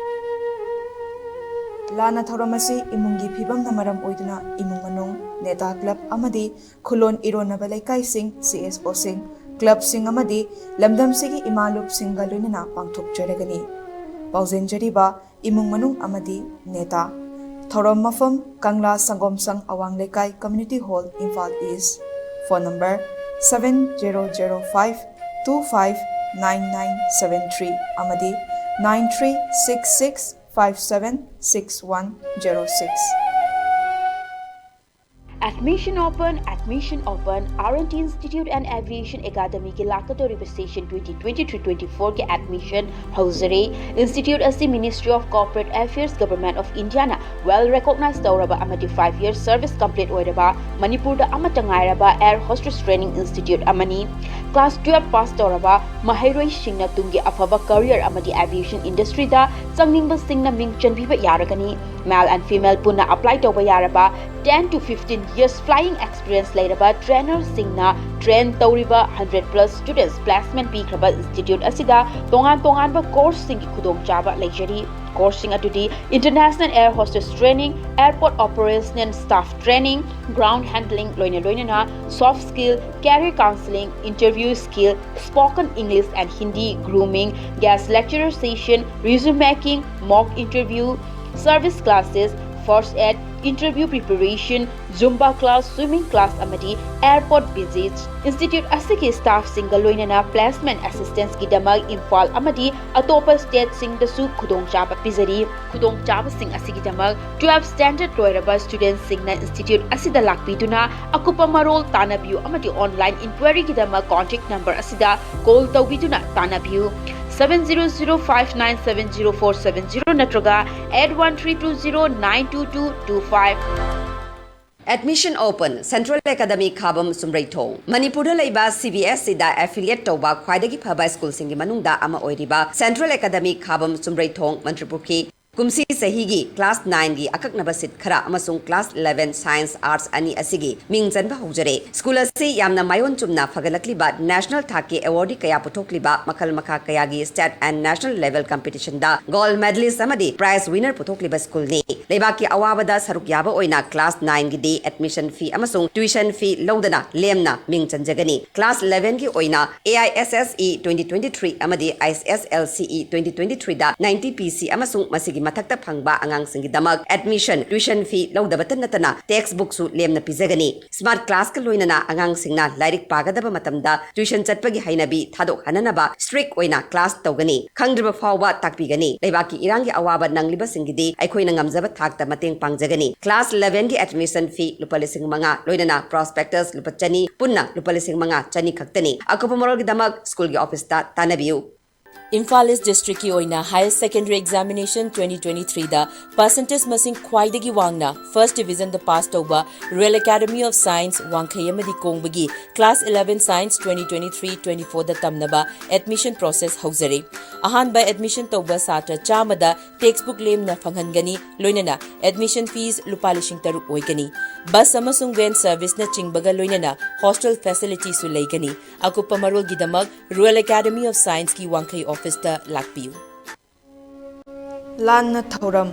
ꯂꯥꯟꯅ ꯊꯧꯔꯝ ꯑꯁꯤ ꯏꯃꯨꯡꯒꯤ ꯐꯤꯕꯝꯅ ꯃꯔꯝ ꯑꯣꯏꯗꯨꯅ ꯏꯃꯨꯡ ꯃꯅꯨꯡ, ꯅꯦꯇꯥ ꯀ꯭ꯂꯕ ꯑꯃꯗꯤ ꯈꯨꯂꯣꯟ ꯏꯔꯣꯟꯅꯕ ꯂꯩꯀꯥꯏꯁꯤꯡ, ꯁꯤ ꯑꯦꯁ ꯑꯣꯁꯤꯡ, ꯀ꯭ꯂꯕꯁꯤꯡ ꯑꯃꯗꯤ ꯂꯝꯗꯝꯁꯤꯒꯤ ꯏꯃꯥ ꯂꯨꯞꯁꯤꯡꯒ ꯂꯣꯏꯅꯅ ꯄꯥꯡꯊꯣꯛꯆꯔꯒꯅꯤ꯫ ꯄꯥꯎꯖꯦꯟꯖꯔꯤꯕ ꯏꯃꯨꯡ ꯃꯅꯨꯡ ꯑꯃꯗꯤ ꯅꯦꯇꯥ꯫ ꯊꯧꯔꯝ ꯃꯐꯝ, ꯀꯪꯂꯥ ꯁꯪꯒꯣꯝ ꯁꯪ ꯑꯋꯥꯡ ꯂꯩꯀꯥꯏ, community hall, Imphal east. Phone number seven zero zero five two five nine nine seven three ꯑꯃꯗꯤ nine three six six five seven six one zero six꯫ Admission open, admission open. R and T Institute and Aviation Academyꯒꯤ ꯂꯥꯛꯀꯗꯧꯔꯤꯕ session twenty twenty-three twenty-fourꯒꯤ admission ꯍꯧꯖꯔꯦ꯫ Institute ꯑꯁꯤ Ministry of Corporate Affairs, Government of Indiaꯅ well recognize ꯇꯧꯔꯕ ꯑꯃꯗꯤ five year service complete ꯑꯣꯏꯔꯕ ꯃꯅꯤꯄꯨꯔꯗ ꯑꯃꯠꯇ ꯉꯥꯏꯔꯕ air hostess training institute ꯑꯃꯅꯤ꯫ Class twelve pass ꯇꯧꯔꯕ ꯃꯍꯩꯔꯣꯏꯁꯤꯡꯅ ꯇꯨꯡꯒꯤ ꯑꯐꯕ career ꯑꯃꯗꯤ aviation industryꯗ ꯆꯪꯅꯤꯡꯕꯁꯤꯡꯅ ꯃꯤꯡ ꯆꯟꯕꯤꯕ ꯌꯥꯔꯒꯅꯤ꯫ Male and female ꯄꯨꯟꯅ apply ꯇꯧꯕ ꯌꯥꯔꯕ ten to fifteen years flying experience ꯂꯩꯔꯕ trainerꯁꯤꯡꯅ train ꯇꯧꯔꯤꯕ hundred plus students placement ꯄꯤꯈ꯭ꯔꯕ institute ꯑꯁꯤꯗ ꯇꯣꯉꯥꯟ ꯇꯣꯉꯥꯟꯕ courseꯁꯤꯡꯒꯤ ꯈꯨꯗꯣꯡꯆꯥꯕ ꯂꯩꯖꯔꯤ꯫ Courseꯁꯤꯡ ꯑꯗꯨꯗꯤ International Air Hostess Training, Airport Operational Staff Training, Ground Handling ꯂꯣꯏꯅ ꯂꯣꯏꯅꯅ Soft Skill, Career Counseling, Interview Skill, Spoken English and Hindi, Grooming, Guest Lecturer Session, Resume Making, Mock Interview, Service Classes, First Aid, interview preparation, Zumba class, swimming class ꯑꯃꯗꯤ airport visits꯫ Institute ꯑꯁꯤꯒꯤ staffꯁꯤꯡꯒ ꯂꯣꯏꯅꯅ placement assistanceꯒꯤꯗꯃꯛ Imphal ꯑꯃꯗꯤ ꯑꯇꯣꯞꯄ stateꯁꯤꯡꯗꯁꯨ ꯈꯨꯗꯣꯡꯆꯥꯕ ꯄꯤꯖꯔꯤ꯫ ꯈꯨꯗꯣꯡꯆꯥꯕꯁꯤꯡ ꯑꯁꯤꯒꯤꯗꯃꯛ twelve standard ꯂꯣꯏꯔꯕ studentꯁꯤꯡꯅ institute ꯑꯁꯤꯗ ꯂꯥꯛꯄꯤꯗꯨꯅ ꯑꯀꯨꯞꯄ ꯃꯔꯣꯜ ꯇꯥꯟꯅꯕꯤꯌꯨ ꯑꯃꯗꯤ online inquiryꯒꯤꯗꯃꯛ contact number ꯑꯁꯤꯗ call ꯇꯧꯕꯤꯗꯨꯅ ꯇꯥꯟꯅꯕꯤꯌꯨ꯫ Seven zero zero five nine seven zero four seven zero ꯅꯠꯇ꯭ꯔꯒ eight one three two zero nine two two two five꯫ Admission open, Central Academy ꯈꯥꯕꯝ ꯆꯨꯝꯔꯩꯊꯣꯡ꯫ ꯃꯅꯤꯄꯨꯔꯗ ꯂꯩꯕ CBSEꯗ affiliate ꯇꯧꯕ ꯈ꯭ꯋꯥꯏꯗꯒꯤ ꯐꯕ schoolꯁꯤꯡꯒꯤ ꯃꯅꯨꯡꯗ ꯑꯃ ꯑꯣꯏꯔꯤꯕ Central Academy ꯈꯥꯕꯝ ꯆꯨꯝꯔꯩꯊꯣꯡ ꯃꯟꯇ꯭ꯔꯤꯄꯨꯈ꯭ꯔꯤ ꯀꯨꯝꯁꯤ ꯆꯍꯤꯒꯤ class nineꯒꯤ ꯑꯀꯛꯅꯕ seat ꯈꯔ ꯑꯃꯁꯨꯡ class eleven science arts ꯑꯅꯤ ꯑꯁꯤꯒꯤ ꯃꯤꯡ ꯆꯟꯕ ꯍꯧꯖꯔꯦ꯫ School ꯑꯁꯤ ꯌꯥꯝꯅ ꯃꯥꯏꯑꯣꯟ ꯆꯨꯝꯅ ꯐꯒꯠꯂꯛꯂꯤꯕ, national ꯊꯥꯛꯀꯤ awardꯗꯤ ꯀꯌꯥ ꯄꯨꯊꯣꯛꯂꯤꯕ, ꯃꯈꯜ ꯃꯈꯥ ꯀꯌꯥꯒꯤ state and national level competitionꯗ gold medalist ꯑꯃꯗꯤ prize winner ꯄꯨꯊꯣꯛꯂꯤꯕ schoolꯅꯤ꯫ ꯂꯩꯕꯥꯛꯀꯤ ꯑꯋꯥꯕꯗ ꯁꯔꯨꯛ ꯌꯥꯕ ꯑꯣꯏꯅ class nineꯒꯤꯗꯤ admission fee ꯑꯃꯁꯨꯡ tuition fee ꯂꯧꯗꯅ ꯂꯦꯝꯅ ꯃꯤꯡ ꯆꯟꯖꯒꯅꯤ꯫ Class elevenꯒꯤ ꯑꯣꯏꯅ AISSE twenty twenty-three ꯑꯃꯗꯤ ISSLCE twenty twenty-threeꯗ ninety PC ꯑꯃꯁꯨꯡ ꯃꯁꯤꯒꯤ ꯃꯊꯛꯇ ꯐꯪꯕ ꯑꯉꯥꯡꯁꯤꯡꯒꯤꯗꯃꯛ admission, tuition fee ꯂꯧꯗꯕꯇ ꯅꯠꯇꯅ textbookꯁꯨ ꯂꯦꯝꯅ ꯄꯤꯖꯒꯅꯤ꯫ Smart classꯀ ꯂꯣꯏꯅꯅ ꯑꯉꯥꯡꯁꯤꯡꯅ ꯂꯥꯏꯔꯤꯛ ꯄꯥꯒꯗꯕ ꯃꯇꯝꯗ tuition ꯆꯠꯄꯒꯤ ꯍꯩꯅꯕꯤ ꯊꯥꯗꯣꯛꯍꯟꯅꯅꯕ strict ꯑꯣꯏꯅ class ꯇꯧꯒꯅꯤ꯫ ꯈꯪꯗ꯭ꯔꯤꯕ ꯐꯥꯎꯕ ꯇꯥꯛꯄꯤꯒꯅꯤ꯫ ꯂꯩꯕꯥꯛꯀꯤ ꯏꯔꯥꯡꯒꯤ ꯑꯋꯥꯕ ꯅꯪꯂꯤꯕꯁꯤꯡꯒꯤꯗꯤ ꯑꯩꯈꯣꯏꯅ ꯉꯝꯖꯕ ꯊꯥꯛꯇ ꯃꯇꯦꯡ ꯄꯥꯡꯖꯒꯅꯤ꯫ Class elevenꯒꯤ admission fee ꯂꯨꯄꯥ ꯂꯤꯁꯤꯡ ꯃꯉꯥ, ꯂꯣꯏꯅꯅ prospectus ꯂꯨꯄꯥ ꯆꯅꯤ, ꯄꯨꯟꯅ ꯂꯨꯄꯥ ꯂꯤꯁꯤꯡ ꯃꯉꯥ ꯆꯅꯤ ꯈꯛꯇꯅꯤ꯫ ꯑꯀꯨꯞꯄ ꯃꯔꯣꯜꯒꯤꯗꯃꯛ schoolꯒꯤ officeꯇ ꯇꯥꯟꯅꯕꯤꯌꯨ꯫ ꯏꯝꯐꯥꯜ East Districtꯀꯤ ꯑꯣꯏꯅ Higher Secondary Examination twenty twenty-threeꯗ percentage ꯃꯁꯤꯡ ꯈ꯭ꯋꯥꯏꯗꯒꯤ ꯋꯥꯡꯅ first divisionꯗ pass ꯇꯧꯕ Royal Academy of Science ꯋꯥꯡꯈꯩ ꯑꯃꯗꯤ ꯀꯣꯡꯕꯒꯤ class eleven science twenty twenty-three twenty-fourꯗ ꯇꯝꯅꯕ admission process ꯍꯧꯖꯔꯦ꯫ ꯑꯍꯥꯟꯕ admission ꯇꯧꯕ ꯁꯥꯇ꯭ꯔ ꯆꯥꯝꯃꯗ textbook ꯂꯦꯝꯅ ꯐꯪꯍꯟꯒꯅꯤ, ꯂꯣꯏꯅꯅ admission fees ꯂꯨꯄꯥ ꯂꯤꯁꯤꯡ ꯇꯔꯨꯛ ꯑꯣꯏꯒꯅꯤ꯫ Bus ꯑꯃꯁꯨꯡ van serviceꯅꯆꯤꯡꯕꯒ ꯂꯣꯏꯅꯅ hostel facilityꯁꯨ ꯂꯩꯒꯅꯤ꯫ ꯑꯀꯨꯞꯄ ꯃꯔꯣꯜꯒꯤꯗꯃꯛ Royal Academy of Scienceꯀꯤ ꯋꯥꯡꯈꯩ officeꯇ ꯂꯥꯛꯄꯤꯌꯨ꯫ ꯂꯥꯟꯅ ꯊꯧꯔꯝ꯫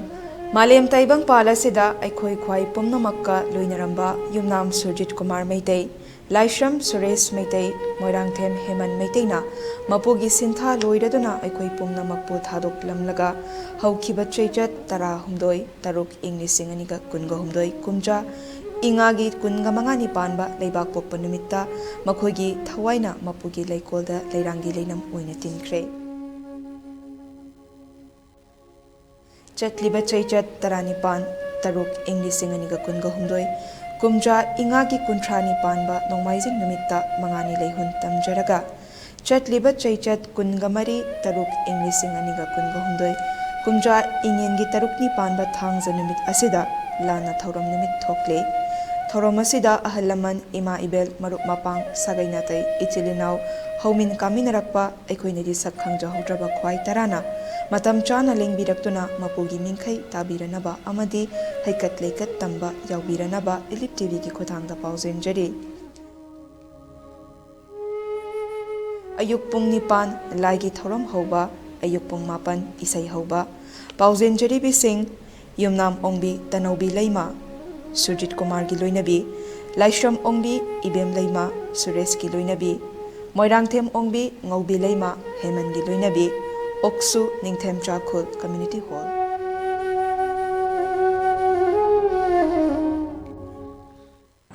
ꯃꯥꯂꯦꯝ ꯇꯥꯏꯕꯪꯄꯥꯜ ꯑꯁꯤꯗ ꯑꯩꯈꯣꯏ ꯈ꯭ꯋꯥꯏ ꯄꯨꯝꯅꯃꯛꯀ ꯂꯣꯏꯅꯔꯝꯕ ꯌꯨꯝꯅꯥꯝ ꯁꯨꯔꯖꯤꯠ ꯀꯨꯃꯥꯔ ꯃꯩꯇꯩ꯫ ꯂꯥꯏꯁ꯭ꯔꯝ ꯁꯨꯔꯦꯁ ꯃꯩꯇꯩ, ꯃꯣꯏꯔꯥꯡꯊꯦꯝ ꯍꯦꯃꯟ ꯃꯩꯇꯩꯅ ꯃꯄꯨꯒꯤ ꯁꯤꯟꯊꯥ ꯂꯣꯏꯔꯗꯨꯅ ꯑꯩꯈꯣꯏ ꯄꯨꯝꯅꯃꯛꯄꯨ ꯊꯥꯗꯣꯛꯂꯝꯂꯒ ꯍꯧꯈꯤꯕ ꯆꯩꯆꯠ ꯇꯔꯥꯍꯨꯝꯗꯣꯏ ꯇꯔꯨꯛ ꯏꯪ ꯂꯤꯁꯤꯡ ꯑꯅꯤꯒ ꯀꯨꯟꯒ ꯍꯨꯝꯗꯣꯏ ꯀꯨꯝꯖꯥ ꯏꯉꯥꯒꯤ ꯀꯨꯟꯒ ꯃꯉꯥꯅꯤ ꯄꯥꯟꯕ ꯂꯩꯕꯥꯛ ꯄꯣꯛꯄ ꯅꯨꯃꯤꯠꯇ ꯃꯈꯣꯏꯒꯤ ꯊꯋꯥꯏꯅ ꯃꯄꯨꯒꯤ ꯂꯩꯀꯣꯜꯗ ꯂꯩꯔꯥꯡꯒꯤ ꯂꯩꯅꯝ ꯑꯣꯏꯅ ꯇꯤꯟꯈ꯭ꯔꯦ꯫ ꯆꯠꯂꯤꯕ ꯆꯩꯆꯠ ꯇꯔꯥꯅꯤꯄꯥꯟ ꯇꯔꯨꯛ ꯏꯪ ꯂꯤꯁꯤꯡ ꯑꯅꯤꯒ ꯀꯨꯟꯒ ꯍꯨꯝꯗꯣꯏ ꯀꯨꯝꯖꯥ ꯏꯉꯥꯒꯤ ꯀꯨꯟꯊ꯭ꯔꯥꯅꯤ ꯄꯥꯟꯕ ꯅꯣꯡꯃꯥꯏꯖꯤꯡ ꯅꯨꯃꯤꯠꯇ ꯃꯉꯥꯅꯤ ꯂꯩꯍꯨꯟ ꯇꯝꯖꯔꯒ, ꯆꯠꯂꯤꯕ ꯆꯩꯆꯠ ꯀꯨꯟꯒ ꯃꯔꯤ ꯇꯔꯨꯛ ꯏꯪ ꯂꯤꯁꯤꯡ ꯑꯅꯤꯒ ꯀꯨꯟꯒ ꯍꯨꯝꯗꯣꯏ ꯀꯨꯝꯖꯥ ꯏꯉꯦꯟꯒꯤ ꯇꯔꯨꯛꯅꯤ ꯄꯥꯟꯕ ꯊꯥꯡꯖ ꯅꯨꯃꯤꯠ ꯑꯁꯤꯗ ꯂꯥꯟꯅ ꯊꯧꯔꯝ ꯅꯨꯃꯤꯠ ꯊꯣꯛꯂꯦ꯫ ꯊꯧꯔꯝ ꯑꯁꯤꯗ ꯑꯍꯜ ꯂꯃꯟ, ꯏꯃꯥ ꯏꯕꯦꯜ, ꯃꯔꯨꯞ ꯃꯄꯥꯡ, ꯁꯥꯒꯩ ꯅꯥꯇꯩ, ꯏꯆꯤꯜ ꯏꯅꯥꯎ, ꯍꯧꯃꯤꯟ ꯀꯥꯃꯤꯟꯅꯔꯛꯄ ꯑꯩꯈꯣꯏꯅꯗꯤ ꯁꯛ ꯈꯪꯖꯍꯧꯗ꯭ꯔꯕ ꯈ꯭ꯋꯥꯏ ꯇꯔꯥꯅ ꯃꯇꯝ ꯆꯥꯅ ꯂꯦꯡꯕꯤꯔꯛꯇꯨꯅ ꯃꯄꯨꯒꯤ ꯃꯤꯡꯈꯩ ꯇꯥꯕꯤꯔꯅꯕ ꯑꯃꯗꯤ ꯍꯩꯀꯠ ꯂꯩꯀꯠ ꯇꯝꯕ ꯌꯥꯎꯕꯤꯔꯅꯕ ꯏꯂꯤꯞ ꯇꯤꯚꯤꯒꯤ ꯈꯨꯠꯊꯥꯡꯗ ꯄꯥꯎꯖꯦꯟꯖꯔꯤ꯫ ꯑꯌꯨꯛ ꯄꯨꯡ ꯅꯤꯄꯥꯟ ꯂꯥꯏꯒꯤ ꯊꯧꯔꯝ ꯍꯧꯕ, ꯑꯌꯨꯛ ꯄꯨꯡ ꯃꯥꯄꯟ ꯏꯁꯩ ꯍꯧꯕ꯫ ꯄꯥꯎꯖꯦꯟꯖꯔꯤꯕꯤꯁꯤꯡ: ꯌꯨꯝꯅꯥꯝ ꯑꯣꯡꯕꯤ ꯇꯅꯧꯕꯤ ꯂꯩꯃ, ꯁꯨꯔꯖꯤꯠ ꯀꯨꯃꯥꯔꯒꯤ ꯂꯣꯏꯅꯕꯤ, ꯂꯥꯏꯁ꯭ꯔꯝ ꯑꯣꯡꯕꯤ ꯏꯕꯦꯝ ꯂꯩꯃ, ꯁꯨꯔꯦꯁꯀꯤ ꯂꯣꯏꯅꯕꯤ, ꯃꯣꯏꯔꯥꯡꯊꯦꯝ ꯑꯣꯡꯕꯤ ꯉꯧꯕꯤ ꯂꯩꯃ, ꯍꯦꯃꯟꯒꯤ ꯂꯣꯏꯅꯕꯤ, ꯑꯣꯛꯁꯨ ꯅꯤꯡꯊꯦꯝ ꯆꯥꯈꯨꯜ community hall.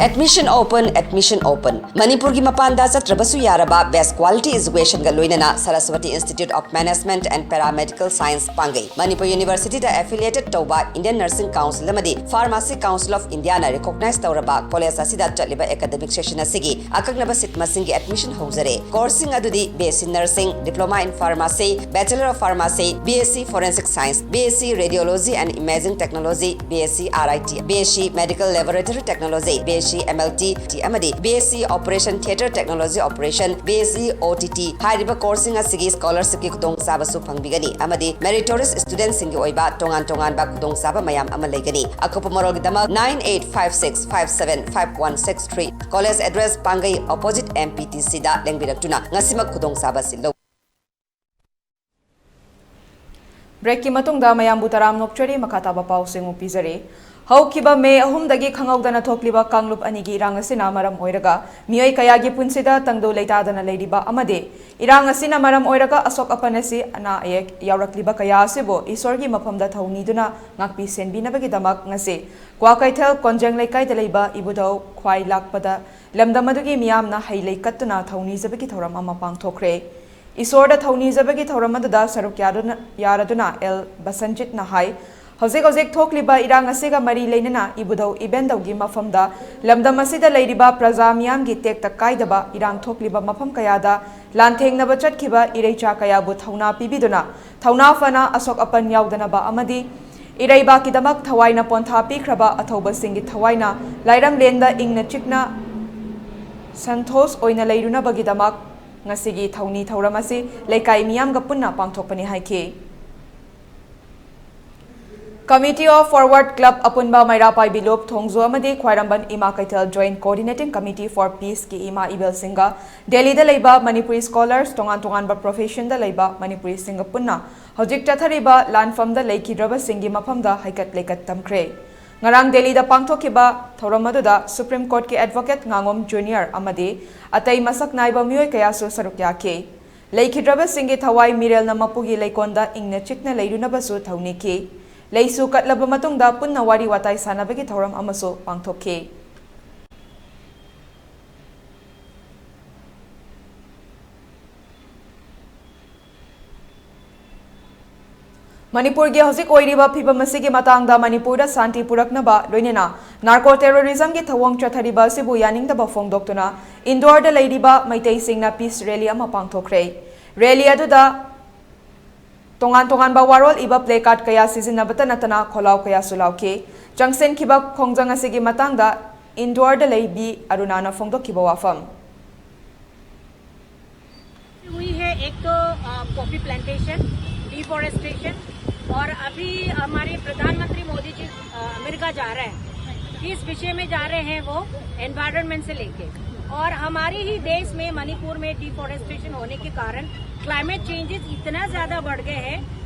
Admission open, admission open. ꯃꯅꯤꯄꯨꯔꯒꯤ ꯃꯄꯥꯟꯗ ꯆꯠꯇ꯭ꯔꯕꯁꯨ ꯌꯥꯔꯕ best quality educationꯒ ꯂꯣꯏꯅꯅ Saraswati Institute of Management and Paramedical Science ꯄꯥꯡꯒꯩ꯫ Manipur Universityꯗ affiliated ꯇꯧꯕ Indian Nursing Council ꯑꯃꯗꯤ Pharmacy Council of Indiaꯅ recognize ꯇꯧꯔꯕ college ꯑꯁꯤꯗ ꯆꯠꯂꯤꯕ academic session ꯑꯁꯤꯒꯤ ꯑꯀꯛꯅꯕ seat ꯃꯁꯤꯡꯒꯤ admission ꯍꯧꯖꯔꯦ꯫ Courseꯁꯤꯡ ꯑꯗꯨꯗꯤ B S C Nursing, Diploma in Pharmacy, Bachelor of Pharmacy, B S C Forensic Science, B S C Radiology and Imaging Technology, B S C R I T, B S C Medical Laboratory Technology, B S C M L T ꯑꯃꯗꯤ B S C Operation Theatre Technology Operation, B S C O T T ꯍꯥꯏꯔꯤꯕ courseꯁꯤꯡ ꯑꯁꯤꯒꯤ scholarshipꯀꯤ ꯈꯨꯗꯣꯡꯆꯥꯕꯁꯨ ꯐꯪꯕꯤꯒꯅꯤ ꯑꯃꯗꯤ meritorious studentꯁꯤꯡꯒꯤ ꯑꯣꯏꯕ ꯇꯣꯉꯥꯟ ꯇꯣꯉꯥꯟꯕ ꯈꯨꯗꯣꯡꯆꯥꯕ ꯃꯌꯥꯝ ꯑꯃ ꯂꯩꯒꯅꯤ꯫ ꯑꯀꯨꯞꯄ ꯃꯔꯣꯜꯒꯤꯗꯃꯛ nine eight five six five seven five one six three꯫ College address: ꯄꯥꯡꯒꯩ, opposite M P T Cꯗ ꯂꯦꯡꯕꯤꯔꯛꯇꯨꯅ ꯉꯁꯤꯃꯛ ꯈꯨꯗꯣꯡꯆꯥꯕ ꯑꯁꯤ ꯂꯧ꯫ Breakꯀꯤ ꯃꯇꯨꯡꯗ ꯃꯌꯥꯝꯕꯨ ꯇꯔꯥꯝ ꯅꯣꯛꯆꯔꯤ꯫ ꯃꯈꯥ ꯇꯥꯕ ꯄꯥꯎꯁꯤꯡ ꯑꯃꯨꯛ ꯄꯤꯖꯔꯤ꯫ ꯍꯧꯈꯤꯕ ꯃꯦ ꯑꯍꯨꯝꯗꯒꯤ ꯈꯪꯍꯧꯗꯅ ꯊꯣꯛꯂꯤꯕ ꯀꯥꯡꯂꯨꯞ ꯑꯅꯤꯒꯤ ꯏꯔꯥꯡ ꯑꯁꯤꯅ ꯃꯔꯝ ꯑꯣꯏꯔꯒ ꯃꯤꯑꯣꯏ ꯀꯌꯥꯒꯤ ꯄꯨꯟꯁꯤꯗ ꯇꯪꯗꯨ ꯂꯩꯇꯥꯗꯅ ꯂꯩꯔꯤꯕ ꯑꯃꯗꯤ ꯏꯔꯥꯡ ꯑꯁꯤꯅ ꯃꯔꯝ ꯑꯣꯏꯔꯒ ꯑꯁꯣꯛ ꯑꯄꯟ ꯑꯁꯤ ꯑꯅꯥ ꯑꯌꯦꯛ ꯌꯥꯎꯔꯛꯂꯤꯕ ꯀꯌꯥ ꯑꯁꯤꯕꯨ ꯏꯁꯣꯔꯒꯤ ꯃꯐꯝꯗ ꯊꯧꯅꯤꯗꯨꯅ ꯉꯥꯛꯄꯤ ꯁꯦꯟꯕꯤꯅꯕꯒꯤꯗꯃꯛ ꯉꯁꯤ ꯀ꯭ꯋꯥꯀꯩꯊꯦꯜ ꯀꯣꯟꯖꯦꯡ ꯂꯩꯀꯥꯏꯗ ꯂꯩꯕ ꯏꯕꯨꯙꯧ ꯈ꯭ꯋꯥꯏ ꯂꯥꯛꯄꯗ ꯂꯝꯗꯝ ꯑꯗꯨꯒꯤ ꯃꯤꯌꯥꯝꯅ ꯍꯩ ꯂꯩ ꯀꯠꯇꯨꯅ ꯊꯧꯅꯤꯖꯕꯒꯤ ꯊꯧꯔꯝ ꯑꯃ ꯄꯥꯡꯊꯣꯛꯈ꯭ꯔꯦ꯫ ꯏꯁꯣꯔꯗ ꯊꯧꯅꯤꯖꯕꯒꯤ ꯊꯧꯔꯝ ꯑꯗꯨꯗ ꯁꯔꯨꯛ ꯌꯥꯗꯨꯅ, ꯌꯥꯔꯗꯨꯅ ꯑꯦꯜ ꯕꯁꯟꯖꯤꯠꯅ ꯍꯥꯏ, ꯍꯧꯖꯤꯛ ꯍꯧꯖꯤꯛ ꯊꯣꯛꯂꯤꯕ ꯏꯔꯥꯡ ꯑꯁꯤꯒ ꯃꯔꯤ ꯂꯩꯅꯅ ꯏꯕꯨꯙꯧ ꯏꯕꯦꯟꯗꯧꯒꯤ ꯃꯐꯝꯗ ꯂꯝꯗꯝ ꯑꯁꯤꯗ ꯂꯩꯔꯤꯕ ꯄ꯭ꯔꯖꯥ ꯃꯤꯌꯥꯝꯒꯤ ꯇꯦꯛꯇ ꯀꯥꯏꯗꯕ ꯏꯔꯥꯡ ꯊꯣꯛꯂꯤꯕ ꯃꯐꯝ ꯀꯌꯥꯗ ꯂꯥꯟꯊꯦꯡꯅꯕ ꯆꯠꯈꯤꯕ ꯏꯔꯩꯆꯥ ꯀꯌꯥꯕꯨ ꯊꯧꯅꯥ ꯄꯤꯕꯤꯗꯨꯅ ꯊꯧꯅꯥ ꯐꯅ ꯑꯁꯣꯛ ꯑꯄꯟ ꯌꯥꯎꯗꯅꯕ ꯑꯃꯗꯤ ꯏꯔꯩꯕꯥꯛꯀꯤꯗꯃꯛ ꯊꯋꯥꯏꯅ ꯄꯣꯟꯊꯥ ꯄꯤꯈ꯭ꯔꯕ ꯑꯊꯧꯕꯁꯤꯡꯒꯤ ꯊꯋꯥꯏꯅ ꯂꯥꯏꯔꯝꯂꯦꯟꯗ ꯏꯪꯅ ꯆꯤꯛꯅ ꯁꯟꯇꯣꯁ ꯑꯣꯏꯅ ꯂꯩꯔꯨꯅꯕꯒꯤꯗꯃꯛ ꯉꯁꯤꯒꯤ ꯊꯧꯅꯤ ꯊꯧꯔꯝ ꯑꯁꯤ ꯂꯩꯀꯥꯏ ꯃꯤꯌꯥꯝꯒ ꯄꯨꯟꯅ ꯄꯥꯡꯊꯣꯛꯄꯅꯤ ꯍꯥꯏꯈꯤ꯫ Committee of Forward Club ꯑꯄꯨꯟꯕ ꯃꯩꯔꯥ ꯄꯥꯏꯕꯤ ꯂꯨꯞ ꯊꯣꯡꯖꯨ ꯑꯃꯗꯤ ꯈ꯭ꯋꯥꯏꯔꯝꯕꯟ ꯏꯃꯥ ꯀꯩꯊꯦꯜ Joint Coordinating Committee for Peace ꯀꯤ ꯏꯃꯥ ꯏꯕꯦꯜꯁꯤꯡꯒ ꯗꯦꯜꯂꯤꯗ ꯂꯩꯕ ꯃꯅꯤꯄꯨꯔꯤ scholars, ꯇꯣꯉꯥꯟ ꯇꯣꯉꯥꯟꯕ profession ꯗ ꯂꯩꯕ ꯃꯅꯤꯄꯨꯔꯤꯁꯤꯡꯒ ꯄꯨꯟꯅ ꯍꯧꯖꯤꯛ ꯆꯠꯊꯔꯤꯕ ꯂꯥꯟꯐꯝꯗ ꯂꯩꯈꯤꯗ꯭ꯔꯕꯁꯤꯡꯒꯤ ꯃꯐꯝꯗ ꯍꯩꯀꯠ ꯂꯩꯀꯠ ꯇꯝꯈ꯭ꯔꯦ꯫ ꯉꯔꯥꯡ ꯗꯦꯜꯂꯤꯗ ꯄꯥꯡꯊꯣꯛꯈꯤꯕ ꯊꯧꯔꯝ ꯑꯗꯨꯗ Supreme Court ꯀꯤ advocate ꯉꯥꯉꯣꯝ ꯖꯨꯅꯤꯌꯔ ꯑꯃꯗꯤ ꯑꯇꯩ ꯃꯁꯛ ꯅꯥꯏꯕ ꯃꯤꯑꯣꯏ ꯀꯌꯥꯁꯨ ꯁꯔꯨꯛ ꯌꯥꯈꯤ꯫ ꯂꯩꯈꯤꯗ꯭ꯔꯕꯁꯤꯡꯒꯤ ꯊꯋꯥꯏ ꯃꯤꯔꯦꯜꯅ ꯃꯄꯨꯒꯤ ꯂꯩꯀꯣꯟꯗ ꯏꯪꯅ ꯆꯤꯛꯅ ꯂꯩꯔꯨꯅꯕꯁꯨ ꯊꯧꯅꯤꯈꯤ꯫ ꯂꯩꯁꯨ ꯀꯠꯂꯕ ꯃꯇꯨꯡꯗ ꯄꯨꯟꯅ ꯋꯥꯔꯤ ꯋꯥꯇꯥꯏ ꯁꯥꯟꯅꯕꯒꯤ ꯊꯧꯔꯝ ꯑꯃꯁꯨ ꯄꯥꯡꯊꯣꯛꯈꯤ꯫ ꯃꯅꯤꯄꯨꯔꯒꯤ ꯍꯧꯖꯤꯛ ꯑꯣꯏꯔꯤꯕ ꯐꯤꯕꯝ ꯑꯁꯤꯒꯤ ꯃꯇꯥꯡꯗ ꯃꯅꯤꯄꯨꯔꯗ ꯁꯥꯟꯇꯤ ꯄꯨꯔꯛꯅꯕ ꯂꯣꯏꯅꯅ narco terrorism ꯒꯤ ꯊꯧꯑꯣꯡ ꯆꯠꯊꯔꯤꯕ ꯑꯁꯤꯕꯨ ꯌꯥꯅꯤꯡꯗꯕ ꯐꯣꯡꯗꯣꯛꯇꯨꯅ ꯏꯟꯗꯣꯔꯗ ꯂꯩꯔꯤꯕ ꯃꯩꯇꯩꯁꯤꯡꯅ peace rally ꯑꯃ ꯄꯥꯡꯊꯣꯛꯈ꯭ꯔꯦ꯫ Rally ꯑꯗꯨꯗ ꯇꯣꯉꯥꯟ ꯇꯣꯉꯥꯟꯕ ꯋꯥꯔꯣꯜ ꯏꯕ placard ꯀꯌꯥ ꯁꯤꯖꯤꯟꯅꯕꯇ ꯅꯠꯇꯅ ꯈꯣꯜꯂꯥꯎ ꯀꯌꯥꯁꯨ ꯂꯥꯎꯈꯤ꯫ ꯆꯪꯁꯤꯟꯈꯤꯕ ꯈꯣꯡꯖꯪ ꯑꯁꯤꯒꯤ ꯃꯇꯥꯡꯗ ꯏꯟꯗꯣꯔꯗ ꯂꯩꯕꯤ ꯑꯔꯨꯅꯥꯅ ꯐꯣꯡꯗꯣꯛꯈꯤꯕ ꯋꯥꯐꯝ꯫ हुई है एक तो कॉफी प्लांटेशन, डिफॉरेस्टेशन, और अभी हमारे प्रधानमंत्री मोदी जी अ, अमेरिका जा रहे हैं। किस विषय में जा रहे हैं वो? एनवायरनमेंट से लेके। और हमारे ही देश में मणिपुर में डिफॉरेस्टेशन होने के कारण क्लाइमेट चेंजेस इतना ज्यादा बढ़ गए हैं,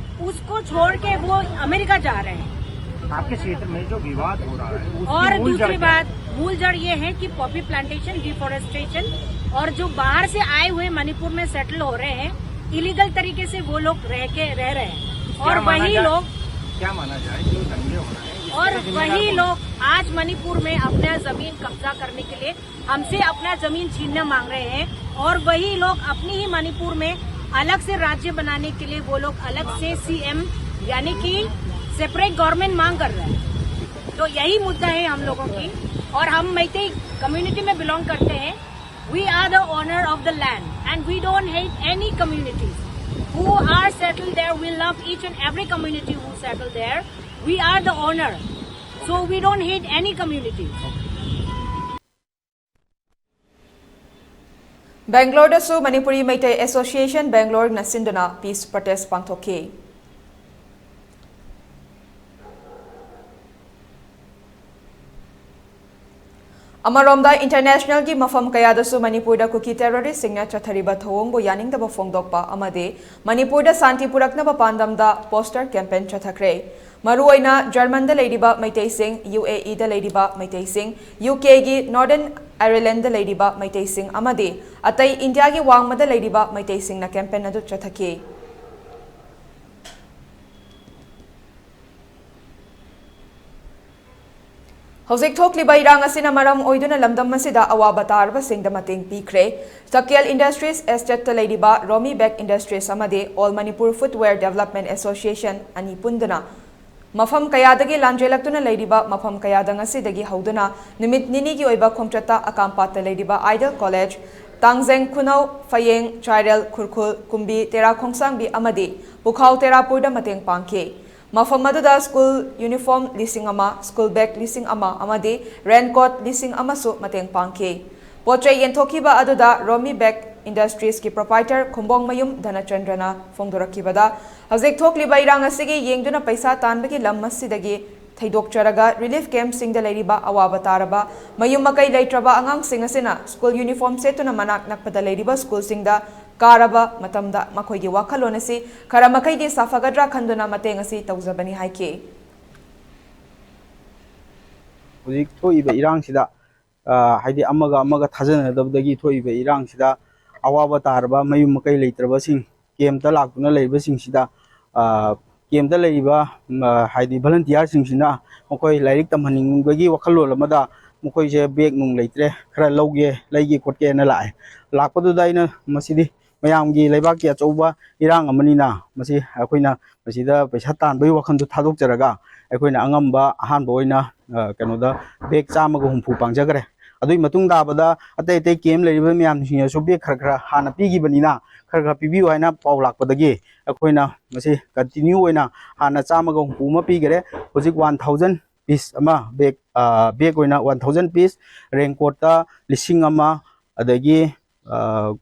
उसको छोड़ के वो अमेरिका जा रहे हैं। आपके क्षेत्र में जो विवाद हो रहा है, उसकी और मूल जड़ दूसरी क्या है? बात, मूल जड़ ये है कि पॉपी प्लांटेशन, डिफोरेस्टेशन और जो बाहर से आए हुए मणिपुर में सेटल हो रहे हैं, इलीगल तरीके से वो लोग रह के रह रहे हैं। और क्या माना वही जाए, लोग क्या माना जाए, जो दंगे हो रहे हैं, इसके और लिए जिम्मेदार वही कौन? लोग आज मणिपुर में अपना जमीन कब्जा करने के लिए हमसे अपना जमीन छीनना मांग रहे हैं, और वही लोग अपनी ही मणिपुर में अलग से राज्य बनाने के लिए वो लोग अलग से सीएम, यानी कि सेपरेट गवर्नमेंट मांग कर रहे हैं। तो यही मुद्दा है हम लोगों की। और हम मैतेई कम्युनिटी में बिलोंग करते हैं। We are the owner of the land and we don't hate any communities who are settled there. We love each and every community who settled there. We are the owner, so we don't hate any community. ꯕꯦꯡꯒ꯭ꯂꯣꯔꯗꯁꯨ Manipuri Meitei association ꯕꯦꯡꯒ꯭ꯂꯣꯔꯅ ꯁꯤꯟꯗꯨꯅ peace protest ꯄꯥꯡꯊꯣꯛꯈꯤ꯫ ꯑꯃꯔꯣꯝꯗ, ꯏꯟꯇꯔꯅꯦꯁꯅꯦꯜꯒꯤ ꯃꯐꯝ ꯀꯌꯥꯗꯁꯨ ꯃꯅꯤꯄꯨꯔꯗ ꯀꯨꯀꯤ ꯇꯦꯔꯣꯔꯤꯁꯁꯤꯡꯅ ꯆꯠꯊꯔꯤꯕ ꯊꯧꯑꯣꯡꯕꯨ ꯌꯥꯅꯤꯡꯗꯕ ꯐꯣꯡꯗꯣꯛꯄ ꯑꯃꯗꯤ ꯃꯅꯤꯄꯨꯔꯗ ꯁꯥꯟꯇꯤ ꯄꯨꯔꯛꯅꯕ ꯄꯥꯟꯗꯝꯗ ꯄꯣꯁꯇꯔ ꯀꯦꯝꯄꯦꯟ ꯆꯠꯊꯈ꯭ꯔꯦ꯫ ꯃꯔꯨꯑꯣꯏꯅ ꯖꯔꯃꯟꯗ ꯂꯩꯔꯤꯕ ꯃꯩꯇꯩꯁꯤꯡ, ꯌꯨ ꯑꯦ ꯏꯗ ꯂꯩꯔꯤꯕ ꯃꯩꯇꯩꯁꯤꯡ, ꯌꯨ ꯀꯦꯒꯤ ꯅꯣꯔꯗꯔꯟ ꯑꯥꯌꯔꯂꯦꯟꯗ ꯂꯩꯔꯤꯕ ꯃꯩꯇꯩꯁꯤꯡ ꯑꯃꯗꯤ ꯑꯇꯩ ꯏꯟꯗꯤꯌꯥꯒꯤ ꯋꯥꯡꯃꯗ ꯂꯩꯔꯤꯕ ꯃꯩꯇꯩꯁꯤꯡꯅ ꯀꯦꯝꯄꯦꯟ ꯑꯗꯨ ꯆꯠꯊꯈꯤ꯫ ꯍꯧꯖꯤꯛ ꯊꯣꯛꯂꯤꯕ ꯏꯔꯥꯡ ꯑꯁꯤꯅ ꯃꯔꯝ ꯑꯣꯏꯗꯨꯅ ꯂꯝꯗꯝ ꯑꯁꯤꯗ ꯑꯋꯥꯕ ꯇꯥꯔꯕꯁꯤꯡꯗ ꯃꯇꯦꯡ ꯄꯤꯈ꯭ꯔꯦ꯫ ꯆꯀꯦꯜ ꯏꯟꯗꯁꯇ꯭ꯔꯤꯁ ꯑꯦꯁꯇꯦꯠꯇ ꯂꯩꯔꯤꯕ ꯔꯣꯃꯤ ꯕꯦꯛ ꯏꯟꯗꯁꯇ꯭ꯔꯤꯁ ꯑꯃꯗꯤ ꯑꯣꯜ ꯃꯅꯤꯄꯨꯔ ꯐꯨꯠꯋꯦꯌꯔ ꯗꯦꯕꯂꯞꯃꯦꯟ ꯑꯦꯁꯣꯁꯤꯌꯦꯁꯟ ꯑꯅꯤ ꯄꯨꯟꯗꯨꯅ ꯃꯐꯝ ꯀꯌꯥꯗꯒꯤ ꯂꯥꯟꯖꯦꯜꯂꯛꯇꯨꯅ ꯂꯩꯔꯤꯕ ꯃꯐꯝ ꯀꯌꯥꯗ ꯉꯁꯤꯗꯒꯤ ꯍꯧꯗꯨꯅ ꯅꯨꯃꯤꯠ ꯅꯤꯅꯤꯒꯤ ꯑꯣꯏꯕ ꯈꯣꯡꯆꯠꯇ ꯑꯀꯥꯝꯄꯥꯠꯇ ꯂꯩꯔꯤꯕ ꯑꯥꯏꯗꯜ ꯀꯣꯂꯦꯖ, ꯇꯥꯡꯖꯦꯡ ꯈꯨꯅꯧ, ꯐꯌꯦꯡ, ꯆꯥꯏꯔꯦꯜ, ꯈꯨꯔꯈꯨꯜ, ꯀꯨꯝꯕꯤ, ꯇꯦꯔꯥ ꯈꯣꯡꯁꯥꯡꯕꯤ ꯑꯃꯗꯤ ꯄꯨꯈꯥꯎ ꯇꯦꯔꯥꯄꯨꯔꯗ ꯃꯇꯦꯡ ꯄꯥꯡꯈꯤ꯫ ꯃꯐꯝ ꯑꯗꯨꯗ ꯁ꯭ꯀꯨꯜ ꯌꯨꯅꯤꯐꯣꯔꯝ ꯂꯤꯁꯤꯡ ꯑꯃ, ꯁ꯭ꯀꯨꯜ ꯕꯦꯒ ꯂꯤꯁꯤꯡ ꯑꯃ ꯑꯃꯗꯤ ꯔꯦꯟꯀꯣꯠ ꯂꯤꯁꯤꯡ ꯑꯃꯁꯨ ꯃꯇꯦꯡ ꯄꯥꯡꯈꯤ꯫ ꯄꯣꯠ ꯆꯩ ꯌꯦꯟꯊꯣꯛꯈꯤꯕ ꯑꯗꯨꯗ ꯔꯣꯃꯤ ꯕꯦꯛ ꯏꯟꯗꯁꯇ꯭ꯔꯤꯁꯀꯤ ꯄ꯭ꯔꯣꯄꯥꯏꯇꯔ ꯈꯨꯝꯕꯣꯡꯃꯌꯨꯝ ꯙꯅꯆꯟꯗ꯭ꯔꯅ ꯐꯣꯡꯗꯣꯔꯛꯈꯤꯕꯗ, ꯍꯧꯖꯤꯛ ꯊꯣꯛꯂꯤꯕ ꯏꯔꯥꯡ ꯑꯁꯤꯒꯤ ꯌꯦꯡꯗꯨꯅ ꯄꯩꯁꯥ ꯇꯥꯟꯕꯒꯤ ꯂꯝ ꯑꯁꯤꯗꯒꯤ ꯊꯩꯗꯣꯛꯆꯔꯒ ꯔꯤꯂꯤꯐ ꯀꯦꯝꯞꯁꯤꯡꯗ ꯂꯩꯔꯤꯕ ꯑꯋꯥꯕ ꯇꯥꯔꯕ ꯃꯌꯨꯝ ꯃꯀꯩ ꯂꯩꯇ꯭ꯔꯕ ꯑꯉꯥꯡꯁꯤꯡ ꯑꯁꯤꯅ ꯁ꯭ꯀꯨꯜ ꯌꯨꯅꯤꯐꯣꯔꯝ ꯁꯦꯠꯇꯨꯅ ꯃꯅꯥꯛ ꯅꯛꯄꯗ ꯂꯩꯔꯤꯕ ꯁ꯭ꯀꯨꯜꯁꯤꯡꯗ ꯀꯥꯔꯕ ꯃꯇꯝꯗ ꯃꯈꯣꯏꯒꯤ ꯋꯥꯈꯜꯂꯣꯟ ꯑꯁꯤ ꯈꯔ ꯃꯈꯩꯗꯤ ꯁꯥꯐꯒꯗ꯭ꯔꯥ ꯈꯟꯗꯨꯅ ꯃꯇꯦꯡ ꯑꯁꯤ ꯇꯧꯖꯕꯅꯤ ꯍꯥꯏꯈꯤ꯫ ꯍꯧꯖꯤꯛ ꯊꯣꯛꯏꯕ ꯏꯔꯥꯡꯁꯤꯗ, ꯑ, ꯍꯥꯏꯗꯤ ꯑꯃꯒ ꯑꯃꯒ ꯊꯥꯖꯅꯗꯕꯗꯒꯤ ꯊꯣꯛꯏꯕ ꯏꯔꯥꯡꯁꯤꯗ ꯑꯋꯥꯕ ꯇꯥꯔꯕ ꯃꯌꯨꯝ ꯃꯀꯩ ꯂꯩꯇ꯭ꯔꯕꯁꯤꯡ, ꯀꯦꯝꯇ ꯂꯥꯛꯇꯨꯅ ꯂꯩꯔꯤꯕꯁꯤꯡꯁꯤꯗ, ꯑ, ꯀꯦꯝꯇ ꯂꯩꯔꯤꯕ, ꯎꯝ, ꯑ, ꯍꯥꯏꯗꯤ ꯚꯣꯂꯟꯇꯤꯌꯥꯔꯁꯤꯡꯁꯤꯅ ꯃꯈꯣꯏ ꯂꯥꯏꯔꯤꯛ ꯇꯝꯍꯟꯅꯤꯡꯕꯒꯤ ꯋꯥꯈꯜꯂꯣꯟ ꯑꯃꯗ ꯃꯈꯣꯏꯁꯦ ꯕꯦꯒ ꯅꯨꯡ ꯂꯩꯇ꯭ꯔꯦ, ꯈꯔ ꯂꯧꯒꯦ, ꯂꯩꯒꯦ ꯈꯣꯠꯀꯦꯅ ꯂꯥꯛꯑꯦ꯫ ꯂꯥꯛꯄꯗꯨꯗ ꯑꯩꯅ ꯃꯁꯤꯗꯤ ꯃꯌꯥꯝꯒꯤ ꯂꯩꯕꯥꯛꯀꯤ ꯑꯆꯧꯕ ꯏꯔꯥꯡ ꯑꯃꯅꯤꯅ, ꯃꯁꯤ ꯑꯩꯈꯣꯏꯅ ꯃꯁꯤꯗ ꯄꯩꯁꯥ ꯇꯥꯟꯕꯒꯤ ꯋꯥꯈꯜꯗꯨ ꯊꯥꯗꯣꯛꯆꯔꯒ ꯑꯩꯈꯣꯏꯅ ꯑꯉꯝꯕ ꯑꯍꯥꯟꯕ ꯑꯣꯏꯅ, ꯑ, ꯀꯩꯅꯣꯗ ꯕꯦꯒ ꯆꯥꯝꯃꯒ ꯍꯨꯝꯐꯨ ꯄꯥꯡꯖꯈ꯭ꯔꯦ꯫ ꯑꯗꯨꯒꯤ ꯃꯇꯨꯡ ꯇꯥꯕꯗ ꯑꯇꯩ ꯑꯇꯩ ꯀꯦꯝ ꯂꯩꯔꯤꯕ ꯃꯌꯥꯝꯁꯤꯡꯅꯁꯨ ꯕꯦꯒ ꯈꯔ ꯈꯔ ꯍꯥꯟꯅ ꯄꯤꯈꯤꯕꯅꯤꯅ ꯈꯔ ꯈꯔ ꯄꯤꯕꯤꯌꯨ ꯍꯥꯏꯅ ꯄꯥꯎ ꯂꯥꯛꯄꯗꯒꯤ ꯑꯩꯈꯣꯏꯅ ꯃꯁꯤ ꯀꯟꯇꯤꯅ꯭ꯌꯨ ꯑꯣꯏꯅ ꯍꯥꯟꯅ ꯆꯥꯝꯃꯒ ꯍꯨꯝꯐꯨ ꯑꯃ ꯄꯤꯈꯔꯦ꯫ ꯍꯧꯖꯤꯛ ꯋꯥꯟ ꯊꯥꯎꯖꯟ ꯄꯤꯁ ꯑꯃ, ꯕꯦꯒ, ꯑ, ꯕꯦꯒ ꯑꯣꯏꯅ ꯋꯥꯟ ꯊꯥꯎꯖꯟ ꯄꯤꯁ, ꯔꯦꯟꯀꯣꯠꯇ ꯂꯤꯁꯤꯡ ꯑꯃ, ꯑꯗꯒꯤ, ꯑ,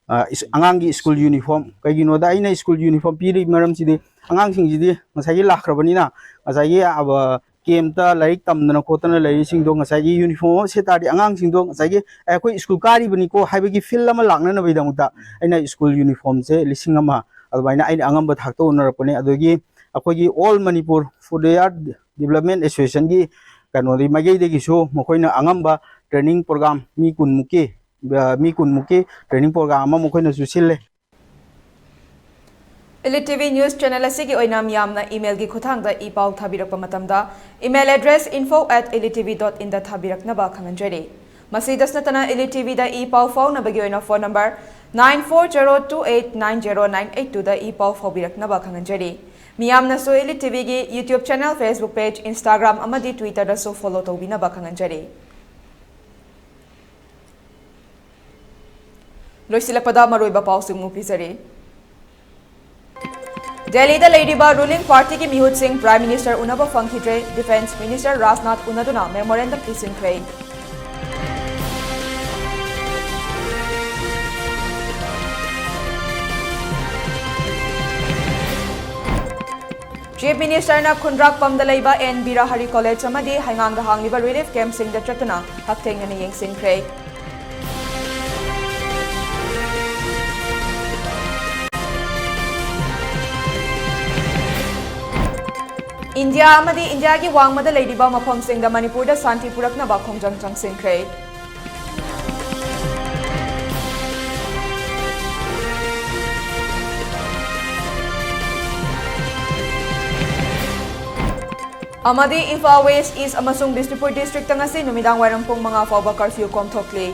ꯑ, ꯏꯁ-, ꯑꯉꯥꯡꯒꯤ ꯁ꯭ꯀꯨꯜ ꯌꯨꯅꯤꯐꯣꯔꯝ, ꯀꯩꯒꯤꯅꯣꯗ ꯑꯩꯅ ꯁ꯭ꯀꯨꯜ ꯌꯨꯅꯤꯐꯣꯔꯝ ꯄꯤꯔꯤꯕ ꯃꯔꯝꯁꯤꯗꯤ ꯑꯉꯥꯡꯁꯤꯡꯁꯤꯗꯤ ꯉꯁꯥꯏꯒꯤ ꯂꯥꯛꯈ꯭ꯔꯕꯅꯤꯅ ꯉꯁꯥꯏꯒꯤ, ꯑ, ꯀꯦꯝꯇ ꯂꯥꯏꯔꯤꯛ ꯇꯝꯗꯅ ꯈꯣꯠꯇꯅ ꯂꯩꯔꯤꯁꯤꯡꯗꯣ ꯉꯁꯥꯏꯒꯤ ꯌꯨꯅꯤꯐꯣꯔꯝ ꯑꯃ ꯁꯦꯠ ꯇꯥꯔꯗꯤ ꯑꯉꯥꯡꯁꯤꯡꯗꯣ ꯉꯁꯥꯏꯒꯤ ꯑꯩꯈꯣꯏ ꯁ꯭ꯀꯨꯜ ꯀꯥꯔꯤꯕꯅꯤꯀꯣ ꯍꯥꯏꯕꯒꯤ ꯐꯤꯜ ꯑꯃ ꯂꯥꯛꯅꯅꯕꯒꯤꯗꯃꯛꯇ ꯑꯩꯅ ꯁ꯭ꯀꯨꯜ ꯌꯨꯅꯤꯐꯣꯔꯝꯁꯦ ꯂꯤꯁꯤꯡ ꯑꯃ ꯑꯗꯨꯃꯥꯏꯅ ꯑꯩꯅ ꯑꯉꯝꯕ ꯊꯥꯛꯇ ꯎꯅꯔꯛꯄꯅꯦ꯫ ꯑꯗꯒꯤ ꯑꯩꯈꯣꯏꯒꯤ ꯑꯣꯜ ꯃꯅꯤꯄꯨꯔ ꯐꯨꯠꯋꯦꯌꯔ ꯗꯤꯕꯂꯞꯃꯦꯟ ꯑꯦꯁꯣꯁꯤꯌꯦꯁꯟꯒꯤ ꯀꯩꯅꯣꯗꯤ ꯃꯥꯏꯀꯩꯗꯒꯤꯁꯨ ꯃꯈꯣꯏꯅ ꯑꯉꯝꯕ ꯇ꯭ꯔꯦꯅꯤꯡ ꯄ꯭ꯔꯣꯒ꯭ꯔꯥꯝ ꯃꯤ ꯀꯨꯟꯃꯨꯛꯀꯤ, ꯑ, ꯃꯤ ꯀꯨꯟꯃꯨꯛꯀꯤ ꯇ꯭ꯔꯦꯅꯤꯡ ꯄ꯭ꯔꯣꯒ꯭ꯔꯥꯝ ꯑꯃ ꯃꯈꯣꯏꯅꯁꯨ ꯁꯤꯜꯂꯦ꯫ Elite T V News Channel ꯑꯁꯤꯒꯤ ꯑꯣꯏꯅ ꯃꯤꯌꯥꯝꯅ ꯏꯃꯦꯜꯒꯤ ꯈꯨꯠꯊꯥꯡꯗ ꯏ ꯄꯥꯎ ꯊꯥꯕꯤꯔꯛꯄ ꯃꯇꯝꯗ, email address info at elite T V dot in ꯗ ꯊꯥꯕꯤꯔꯛꯅꯕ ꯈꯪꯍꯟꯖꯔꯤ꯫ ꯃꯁꯤꯗꯁꯨ ꯅꯠꯇꯅ Elite T V ꯗ ꯏ ꯄꯥꯎ ꯐꯥꯎꯅꯕꯒꯤ ꯑꯣꯏꯅ phone number nine four zero two eight nine zero nine eight two ꯗ ꯏ ꯄꯥꯎ ꯐꯥꯎꯕꯤꯔꯛꯅꯕ ꯈꯪꯍꯟꯖꯔꯤ꯫ ꯃꯤꯌꯥꯝꯅꯁꯨ Elite T V ꯒꯤ YouTube channel, Facebook page, Instagram ꯑꯃꯗꯤ Twitter ꯗꯁꯨ follow ꯇꯧꯕꯤꯅꯕ ꯈꯪꯍꯟꯖꯔꯤ꯫ ꯂꯣꯏꯁꯤꯜꯂꯛꯄꯗ ꯃꯔꯨꯑꯣꯏꯕ ꯄꯥꯎꯁꯤꯡ ꯑꯃꯨꯛ ꯄꯤꯖꯔꯤ꯫ ꯗꯦꯜꯂꯤꯗ ꯂꯩꯔꯤꯕ ruling party ꯒꯤ ꯃꯤꯍꯨꯠꯁꯤꯡ Prime Minister ꯎꯅꯕ ꯐꯪꯈꯤꯗ꯭ꯔꯦ꯫ Defence Minister Rajnath ꯎꯅꯗꯨꯅ memorandum ꯄꯤꯁꯤꯟꯈ꯭ꯔꯦ꯫ Chief Minister ꯅ ꯈꯨꯟꯗ꯭ꯔꯥꯛꯄꯝꯗ ꯂꯩꯕ ꯑꯦꯟ ꯕꯤꯔꯥꯍꯔꯤ College ꯑꯃꯗꯤ ꯍꯩꯉꯥꯡꯗ ꯍꯥꯡꯂꯤꯕ relief camp ꯁꯤꯡꯗ ꯆꯠꯇꯨꯅ ꯍꯛꯊꯦꯡꯅꯅ ꯌꯦꯡꯁꯤꯟꯈ꯭ꯔꯦ꯫ ꯏꯟꯗꯤꯌꯥ ꯑꯃꯗꯤ ꯏꯟꯗꯤꯌꯥꯒꯤ ꯋꯥꯡꯃꯗ ꯂꯩꯔꯤꯕ ꯃꯐꯝꯁꯤꯡꯗ ꯃꯅꯤꯄꯨꯔꯗ ꯁꯥꯟꯇꯤ ꯄꯨꯔꯛꯅꯕ ꯈꯣꯡꯖꯪ ꯆꯪꯁꯤꯟꯈ꯭ꯔꯦ꯫ ꯑꯃꯗꯤ ꯏꯝꯐꯥꯜ ꯋꯦꯁ, ꯏꯁ ꯑꯃꯁꯨꯡ ꯕꯤꯁꯅꯨꯄꯨꯔ ꯗꯤꯁꯇ꯭ꯔꯤꯛꯇ ꯉꯁꯤ ꯅꯨꯃꯤꯗꯥꯡ ꯋꯥꯏꯔꯝ ꯄꯨꯡ ꯃꯉꯥ ꯐꯥꯎꯕ ꯀꯔꯐ꯭ꯌꯨ ꯀꯣꯝꯊꯣꯛꯂꯤ꯫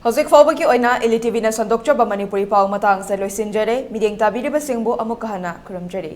ꯍꯧꯖꯤꯛ ꯐꯥꯎꯕꯒꯤ ꯑꯣꯏꯅ ꯏꯂꯤ ꯇꯤꯚꯤꯅ ꯁꯟꯗꯣꯛꯆꯕ ꯃꯅꯤꯄꯨꯔꯤ ꯄꯥꯎ ꯃꯇꯥꯡꯁꯦ ꯂꯣꯏꯁꯤꯟꯖꯔꯦ꯫ ꯃꯤꯠꯌꯦꯡ ꯇꯥꯕꯤꯔꯤꯕꯁꯤꯡꯕꯨ ꯑꯃꯨꯛꯀ ꯍꯟꯅ ꯈꯨꯔꯨꯝꯖꯔꯤ꯫